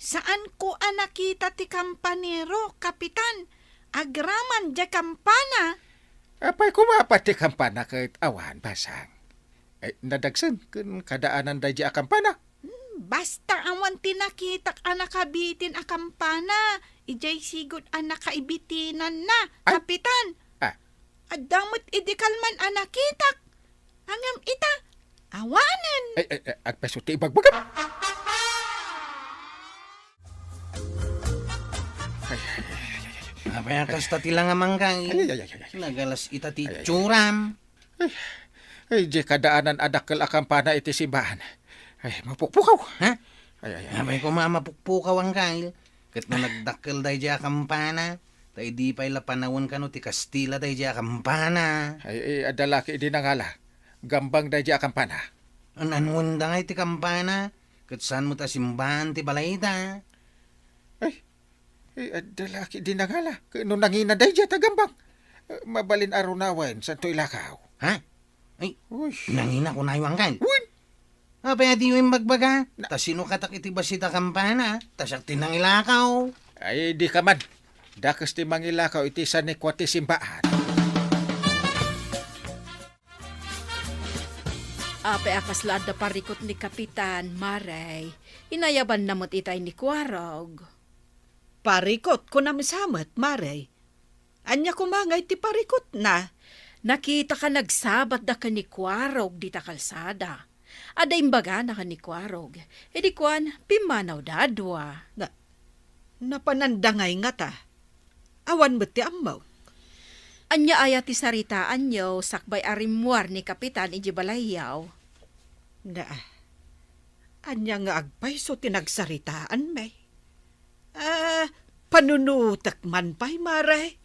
Saanko a nakita ti kampanero, Kapitan. Agraman diay kampana. Apay, kumapat ti kampana ket awan, Basang? Eh, nadagsen ken kadaanan daydiay a kampana. Hmm, basta awan ti nakitak a nakabitin a kampana, idiay sigud a nakaibitinanna, Ay! Kapitan. Ah. Adda met idi kalman a nakitak. Ngem ita, awanen. Ay, ay, ay, agpeso ti ibagbagam. Ay, ay, ay, ay, ay, ay. Apay a kasta ti langam, Angkay? Ay, ay, ay, ay, ay, ay. Nagalas ita ti Ay, ay, ay. itsuram. Ay, ay, diay kadaanan a dakkel a kampana iti simbaan. Ay, mapukpukaw. Ha? Ay, ay, ay. Apay koma a mapukpukaw, Angkay? Ket no nagdakkel daydiay a kampana, ta idi pay la panawen kano ti Kastila daydiay a kampana. Ay, ay, adda la ket idi nangala, gambang daydiay a kampana. An-anuenda ngay ti kampana, ket saan met a simbaan ti balayda. Ay, ay, adda la ket idi nangala, ket no nangina daydiay ta gambang. Eh, mabalin a runawen, santo ilakaw. Ha? Ay, Uy. nangina kunayo, Angkay. Wen. Apay a diyo imbagbaga? Na- Ta sinukatak iti bassit a kampana, ta siak ti nangilakaw. Ay, di ka man. Dakes ti mangilakaw iti sanikua ti simbaan. Apay a kasla adda parikut ni Kapitan, Mare? Inayabanna met itay ni Kuarog. Parikut, kunam sa met, Mare? Ania koma ngay ti parikutna? Nakitaka nagsabatda ken ni Kuarog dita kalsada. Adda imbagana ken ni Kuarog. Idi kuan, pimmanawda a dua. Na, napananda ngay ngata? Awan met ti ammok. Ania aya ti saritaanyo sakbay a rimmuar ni Kapitan idiay balayyo? Na, ania nga agpayso ti nagsaritaanmi? Ah, panunutek man pay, Mare.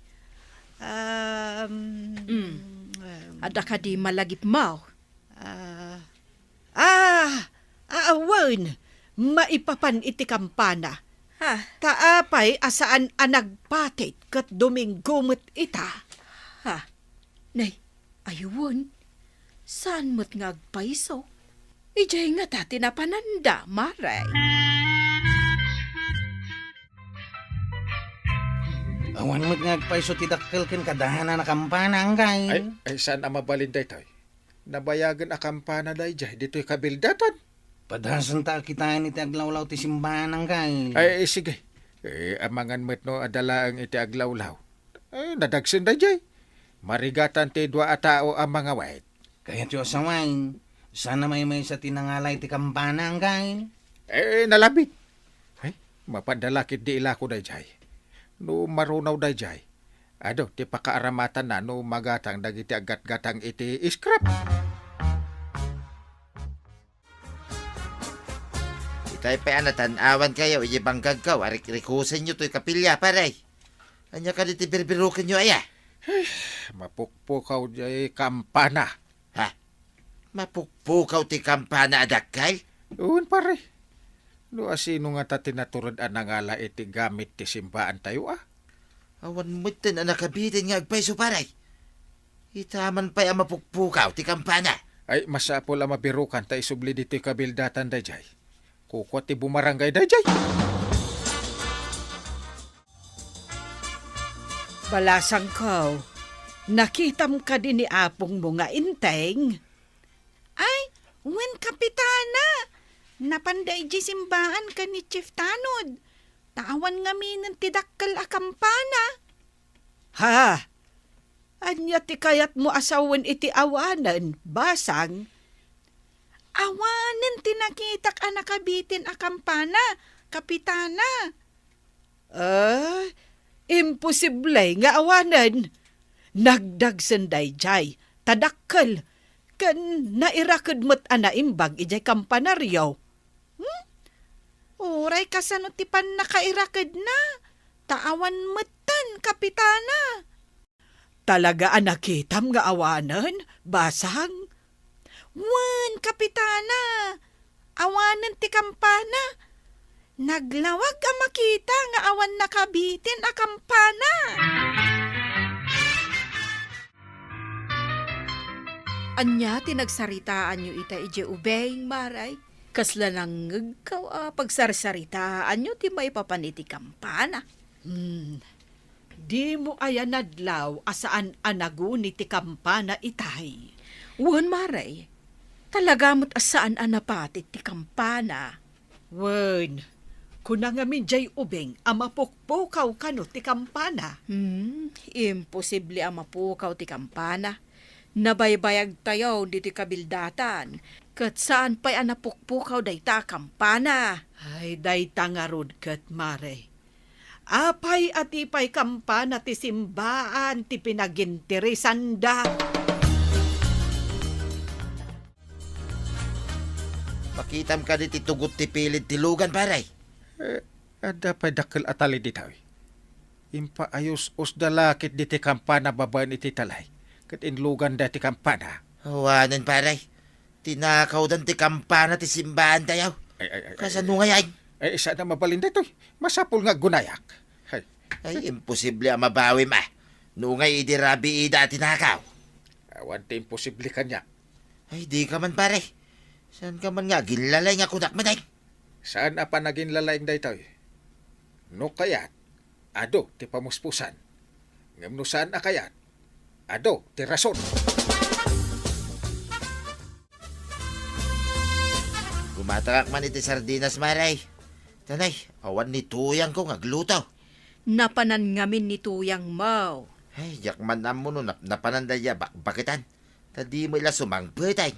Um, Mm. um, Adda kadi malagipmo? Ah, ah, ah, wen, maipapan iti kampana. Ha? Ta apay a saan a nagpatit ket Domingo met ita? Ha? Nay, ay wen, saan met nga agpayso? Idiay ngata ti napananda, Mare. Awan met nga agpayso ti dakkel ken kadaana a kampana, anggayo. Ay, ay, saan a mabalin daytoy? Nabayagen a kampana daydiay ditoy kabildatan. Padasenta a kitaen iti aglawlaw ti simbaan, anggayo. Ay, sige. Eh, amangan met no adda laeng iti aglawlaw. Eh, nadagsen daydiay. Marigatan ti dua a tao a mangawit. Kayatyo a sawen, saan a maymaysa ti nangala iti kampana, anggayo? Eh, nalabit. Ay, mapadala ketdi ilako daydiay. No marunaw daydiay, adu ti pakaaramatanna no magatang dagiti aggatgatang iti scrap. Itay pay a natan-awankayo iti bangkagko a rikrikusenyo toy kapilya, pare. Ania kadi ti birbirukenyo aya? Mapukpukaw diay kampana. Ha? Mapukpukaw ti kampana a dakkel? Wen, pare. No asino ngata ti natured a nangala iti gamit ti simbaantayo, a? Awan metten a nakabiten nga agpayso, pare. Ita man pay a mapukpukaw ti kampana. Ay, masapul a mabirukan ta isubli ditoy kabildatan daydiay. Kukua ti bumarangay daydiay. Balasangko, nakitam kadi ni apongmo nga Enteng? Ay, wen, Kapitana. Napanda idiay simbaan ken ni Chief Tanod. Ta awan ngaminen ti dakkel a kampana. Ha? Ania ti kayatmo a sawen iti awanen, Basang? Awanen ti nakitak a nakabiten a kampana, Kapitana. Ah, imposible nga awanen. Nagdagsen daydiay, ta dakkel, ken nairaked met a naimbag idiay kampanario. Hmm? Uray kasano ti pannakairakedna, ta awan metten, Kapitana. Talaga a nakitam nga awanen, Basang? Wen, Kapitana. Awanen ti kampana. Naglawag a makita nga awan nakabiten a kampana. Ania ti nagsaritaanyo ita idiay ubing, Mare? Kasla nangngegko a pagsarsaritaanyo ti maipapan iti kampana. Hmm. Dimo aya nadlaw a saan a naguni ti kampana itay? Wen, Mare. Talaga met a saan a napatit ti kampana. Wen, kuna ngamin diay ubing a mapukpukaw kano ti kampana. Hmm, imposible a mapukaw ti kampana. Nabaybayagtayo ditoy kabildatan, ket saan pay a napukpukaw dayta a kampana. Ay, dayta ngarud ket, Mare. Apay a ti pay kampana ti simbaan ti pinaginteresanda? Makitam kadi ti tugot ti pilid ti lugan, pare? Eh, adda pay dakkel a talin ditoy. Impaayus-usda la ketdi ti kampana babaen iti talay, ket inluganda ti kampana. Awanen, pare. Tinakawdan ti kampana ti simbaantayo. Ay, ay, ay, ay, Kasano ay, ngayen? Ay, saan a mabalin daytoy. Masapul nga agunayak. Ay. Ay, imposible a mabawim, a. No ngay idi rabiida a tinakaw. Awan ti imposible kaniak. Ay, dika man, pare. Saan ka man nga aginlalay nga kunak man, ay? Saan a panaginlalaing daytoy? No kayat, adu ti pamuspusan. Ngem no saan a kayat, adu ti rason. Gumatangak man iti sardinas, Mare. Tanay, awan ni tuyangko nga agluto. Napanan ngamin ni tuyangmo. Ay, diak man ammo no nap-, napanan dayta bakbaketan. Ta dimo la sumangpet, ay.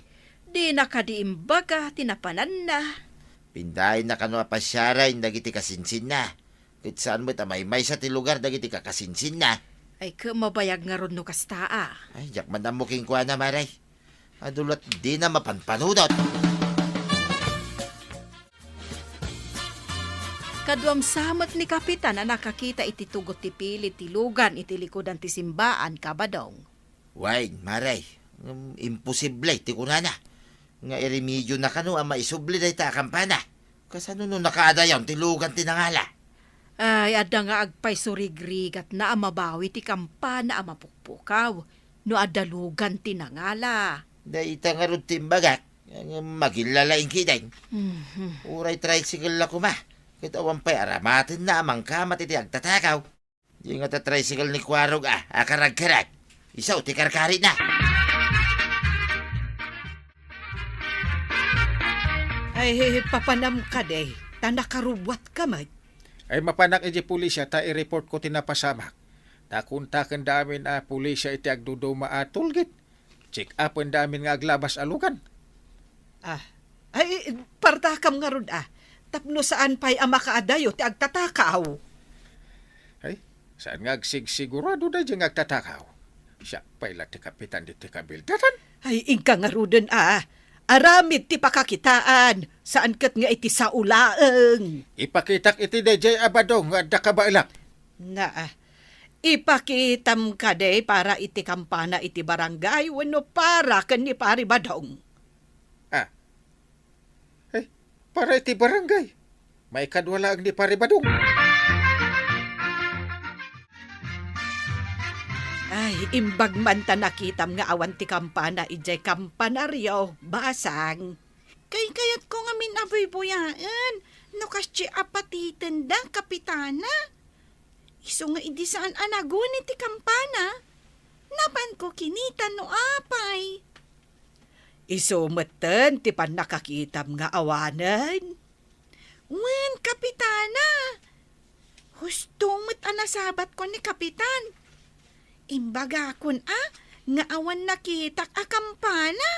Dina kadi imbaga ti napananna. Pindaayna kano a pasiaren dagiti kasinsinna. Ket saan met a maymaysa ti lugar dagiti kakasinsinna. Ay, ket mabayag ngarud no kasta a. Ay, diak man ammo kenkuana, Mare. Adu la't dina mapanpanunot. Kaduam sa met ni Kapitan a nakakita iti tugot ti pili ti lugan iti likudan ti simbaan, Kabadong. Wen, Mare, ngem imposible ti kunana. Nga iremediona kano a maisubli dayta a kampana. Kasano no nakaadayon ti lugan ti nangala? Ay, adda nga agpaisurigrigatna a mabawi ti kampana a mapukpukaw no adda lugan ti nangala. Dayta ngarud ti imbagak, ngem magillalaing ketdin. Mhm. Uray tricycle la koma, ket awan pay aramatenna a mangkamat iti agtatakaw. Di nga ta tricycle ni Kuarog a, a karagkarag. Isu ti karkarina. Ay, papanam kadi, ta nakarubuatka met. Ay, mapanak iti pulisya ta i-report ko ti napasamak. Ta kontakenda amin a pulisya iti agduduma a toll gate. Check-upenda amin nga aglabas a lugan. Ah, ay, partakam ngarud, ah. Tapno saan pay a makaadayo ti agtatakaw. Ay, saan nga agsigsigurado daydiay nga agtatakaw? Siak pay la ti kapitan ditoy kabildatan. Ay, inka ngaruden, ah. Aramid ti pakakitaan, saan ket nga iti sao laeng. Ipakitak iti daydiay a badong nga adda kabaelak. Na, ah, ipakitam kadi para iti kampana iti barangay wenno para ken ni Pari Badong? Ah. Eh, para iti barangay. Maikadua laeng ni Pari Badong. Ay, imbag man ta nakitam nga awan ti kampana idiay kampanaryo, basang. Kaykayatko ngamin a buybuyaen no kasdi a patitenda, Kapitana. Isu nga idi saan a naguni ti kampana, napanko kinita no apay. Isu metten ti pannakakitam nga awanen. Wen, Kapitana. Husto met a nasabatko ni Kapitan. Imbagakon a nga awan nakitak a kampana.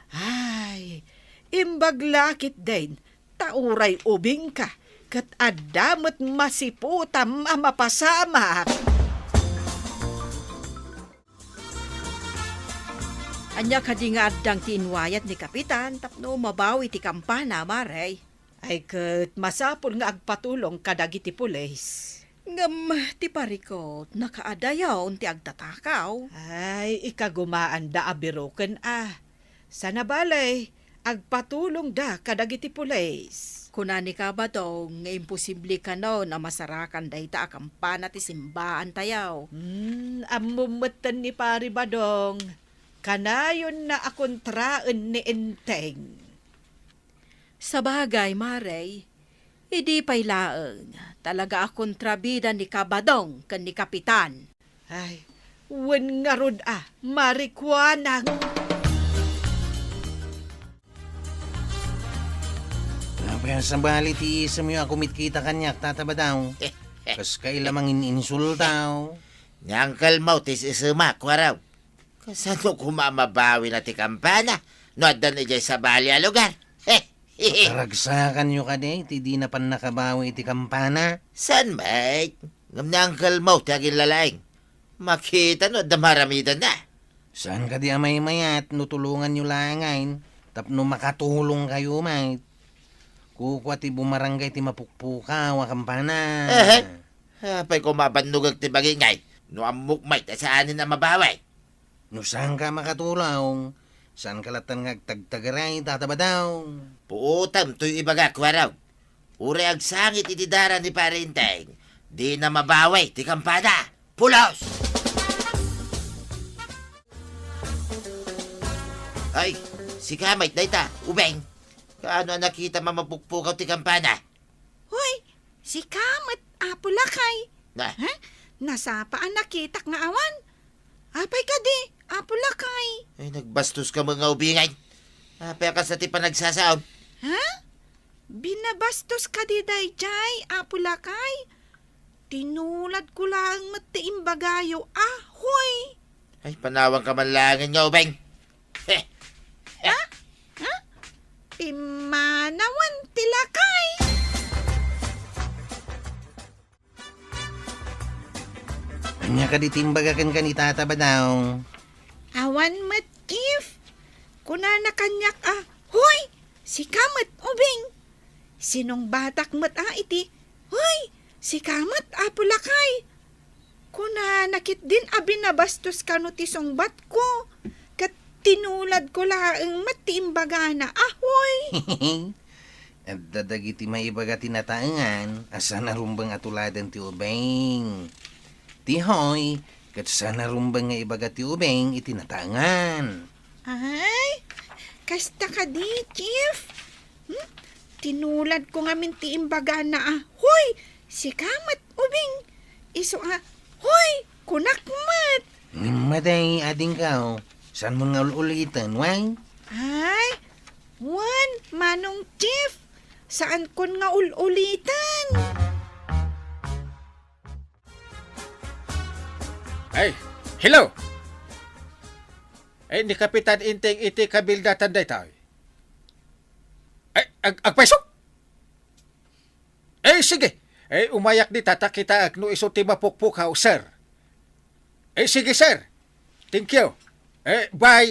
Ay, imbag la ketdin, ta uray ubingka, ket adda met masiputam a mapasamak. Ania kadi nga addang ti inwayat ni Kapitan tapno mabawi ti kampana, Mare? Ay ket masapul nga agpatulong kadagiti pulis. Ngem ti parikut, nakaadayon ti agtatakaw. Ay, ikagumaanda a biroken a. Sana bale, agpatulongda kadagiti pulis. Kuna ni Kabadong nga imposible kanon a masarakan dayta a kampana ti simbaantayo. Hmm, ammom metten ni Pari Badong. Kanayonna a kontraen ni Enteng. Sabagay, Mare, idi pay laeng, talaga a kontrabida ni Kabadong ken ni Kapitan. Ay, wen ngarud a, marikuanang. Apay a sabali ti isemyo a kumitkita kaniak, Tata Badong? Kas kaila mangin-insultaw. Ni Uncle Mo ti isemak, Kuarog. Kasano koma a mabawina ti kampana no addan idiay sabali a lugar? Karagsakanyo kadi ti dina pannakabawi iti kampana? Saan met? Ngem ni Uncle Mo ti agillalaing. Makita no adda maaramidanna. Saan kadi a maymayat no tulonganyo laengen tapno makatulongkayo met? Kukua ti bumarangay ti mapukpukaw a kampana. Ehe. Apay koma a bannogek ti bagi ngay no ammok met a saanen a mabawi? No saanka a makatulong, saanka lattan nga agtagtagaray, Tata Badong. Puotem toy ibagak, Kuarog. Uray agsangit iti dara ni Pari Enteng, dina mabawi ti kampana. Pulos! Ay, sika met dayta, Ubeng. Kaano a nakitam a mapukpukaw ti kampana? Hoy, sika met, Apo Lakay. Na? Ha? Nasapa a nakitak nga awan. Apay kadi, Apo Lakay? Ay, nagbastoska met nga ubingay. Apay a kasta ti panagsasaom? Ha? Binabastos kadi daydiay, Apo Lakay? Tinuladko laeng met ti imbagayo a, hoy! Ay, panawanka man laengen nga ubing. Heh! Ha? Kadi ti imbaga kenka ni Tata Badong. Awan met, Chief. Kunana kaniak a, "Hoy, sika met, Ubing." Sinungbatak met a iti, "Hoy, sika met, Apo Lakay." Kunana ketdin a binabastos kano ti sungbatko, ket tinuladko laeng met ti imbagana a, "Hoy." Adda dagiti maibaga ti nataengan a saan a rumbeng a tuladen ti ubing. Ti hoy, ket saan a rumbeng nga ibaga ti ubing iti nataengan. Ay, kasta kadi, Chief? Hmm? Tinuladko ngamin ti imbagana a, "Hoy, sika met, ubing." Isu a, "Hoy, kunak met." Ngem matay, adingko, saanmon nga ul-uliten, wen? Ay, wen, Manong Chief, saankon nga ul-uliten. Ay, hello! Ay, ni Kapitan Enteng iti kabildatan daytoy. Ay, ag-, agpayso? Eh, sige. Eh, umayak dita ta kitaek no isu ti mapukpukaw, sir. Eh, sige, sir. Thank you. Eh, bye.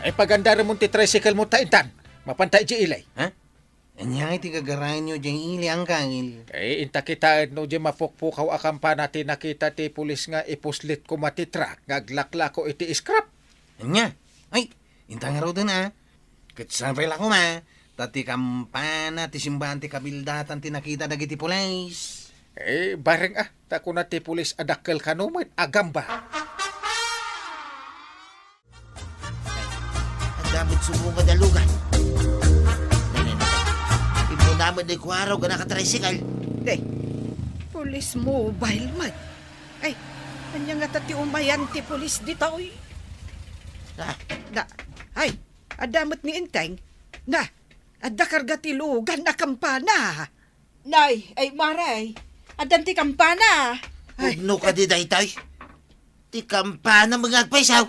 Eh, pagandaremon ti tricycle mo ta intan. Mapanta idiay ili. Ha? Ania ngay ti gagarayenyo idiay ili, Angkel? Eh, inta kitaen no idiay mapukpukaw a kampana ti nakita ti pulis nga ipuslit koma ti truck nga aglaklako iti scrap. Ania? Ay, inta ngaruden a. Ket saan pay la koma, ta ti kampana ti simbaan ti kabildatan ti nakita dagiti pulis. Eh, bareng a, ta kuna ti pulis a dakkel kano met a gamba. Adda met sumungad a lugan. Nay, nay, nay, nay. Immunamen ni Kuaraw nga nakatricycle. Day, police mobile met. Ay, ania ngata ti umayan ti pulis ditoy? Ah. Da, ay, adda met ni Enteng. Na, adda karga ti lugan a kampana. Nay, ay, Mare, addan ti kampana. Ay. Pudno kadi daytoy? Ti kampana nga agpayso.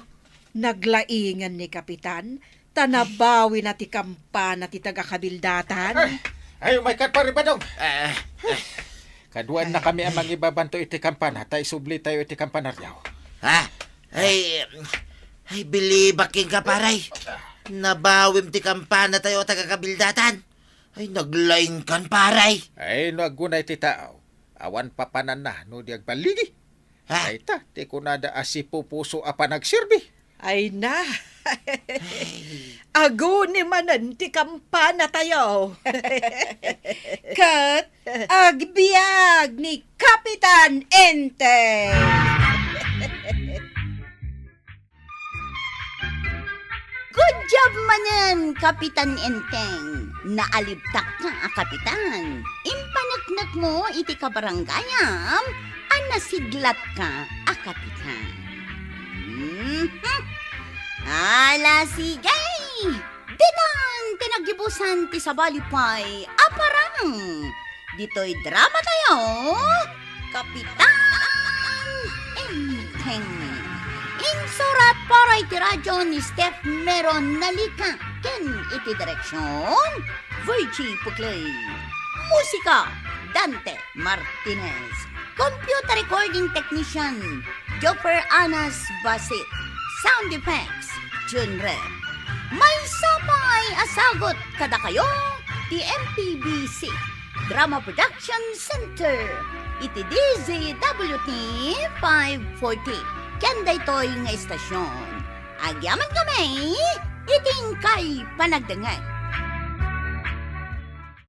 Naglaingan ni Kapitan, ta nabawina ti kampana ti taga-kabildatan. Ay, ay, umaykan, Pare Badong. Ah, ah. Kaduaennakami a mangibabanto iti kampana, ta isublitayo iti kampanaryo. Ha? Ay, ay, bilibak kenka, pare. Nabawim ti kampanatayo a taga-kabildatan. Ay, naglaingkan, pare. Ay, no aggunay ti tao, awan papananna no di agballigi. Ha? Ay ta, ti kunada a sipupuso a panagserbi. Ay na. Ay. Aguni manen ti kampanatayo. Ket agbiag ni Kapitan Enteng. Good job manen, Kapitan Enteng. Naalibtakka a kapitan. Impaneknekmo iti kabarangayam a nasiglatka a kapitan. Mhm. Ala, sige! Ditan ti naggibusan ti sabali pay a parang. Ditoy dramatayo, Kapitan Enteng. Insurat para iti radyo ni Steph Meron Nalica ken iti direksyon, Virgie Puclay. Musika, Dante Martinez. Computer recording technician, Joffer Anas Basit. Sound effects, Jun Rep. Maysa pay a sagut kadakayo ti M P B C Drama Production Center iti D Z W T five forty. Ken daytoy nga istasyon, agyamankami iti inkay panagdengngeg.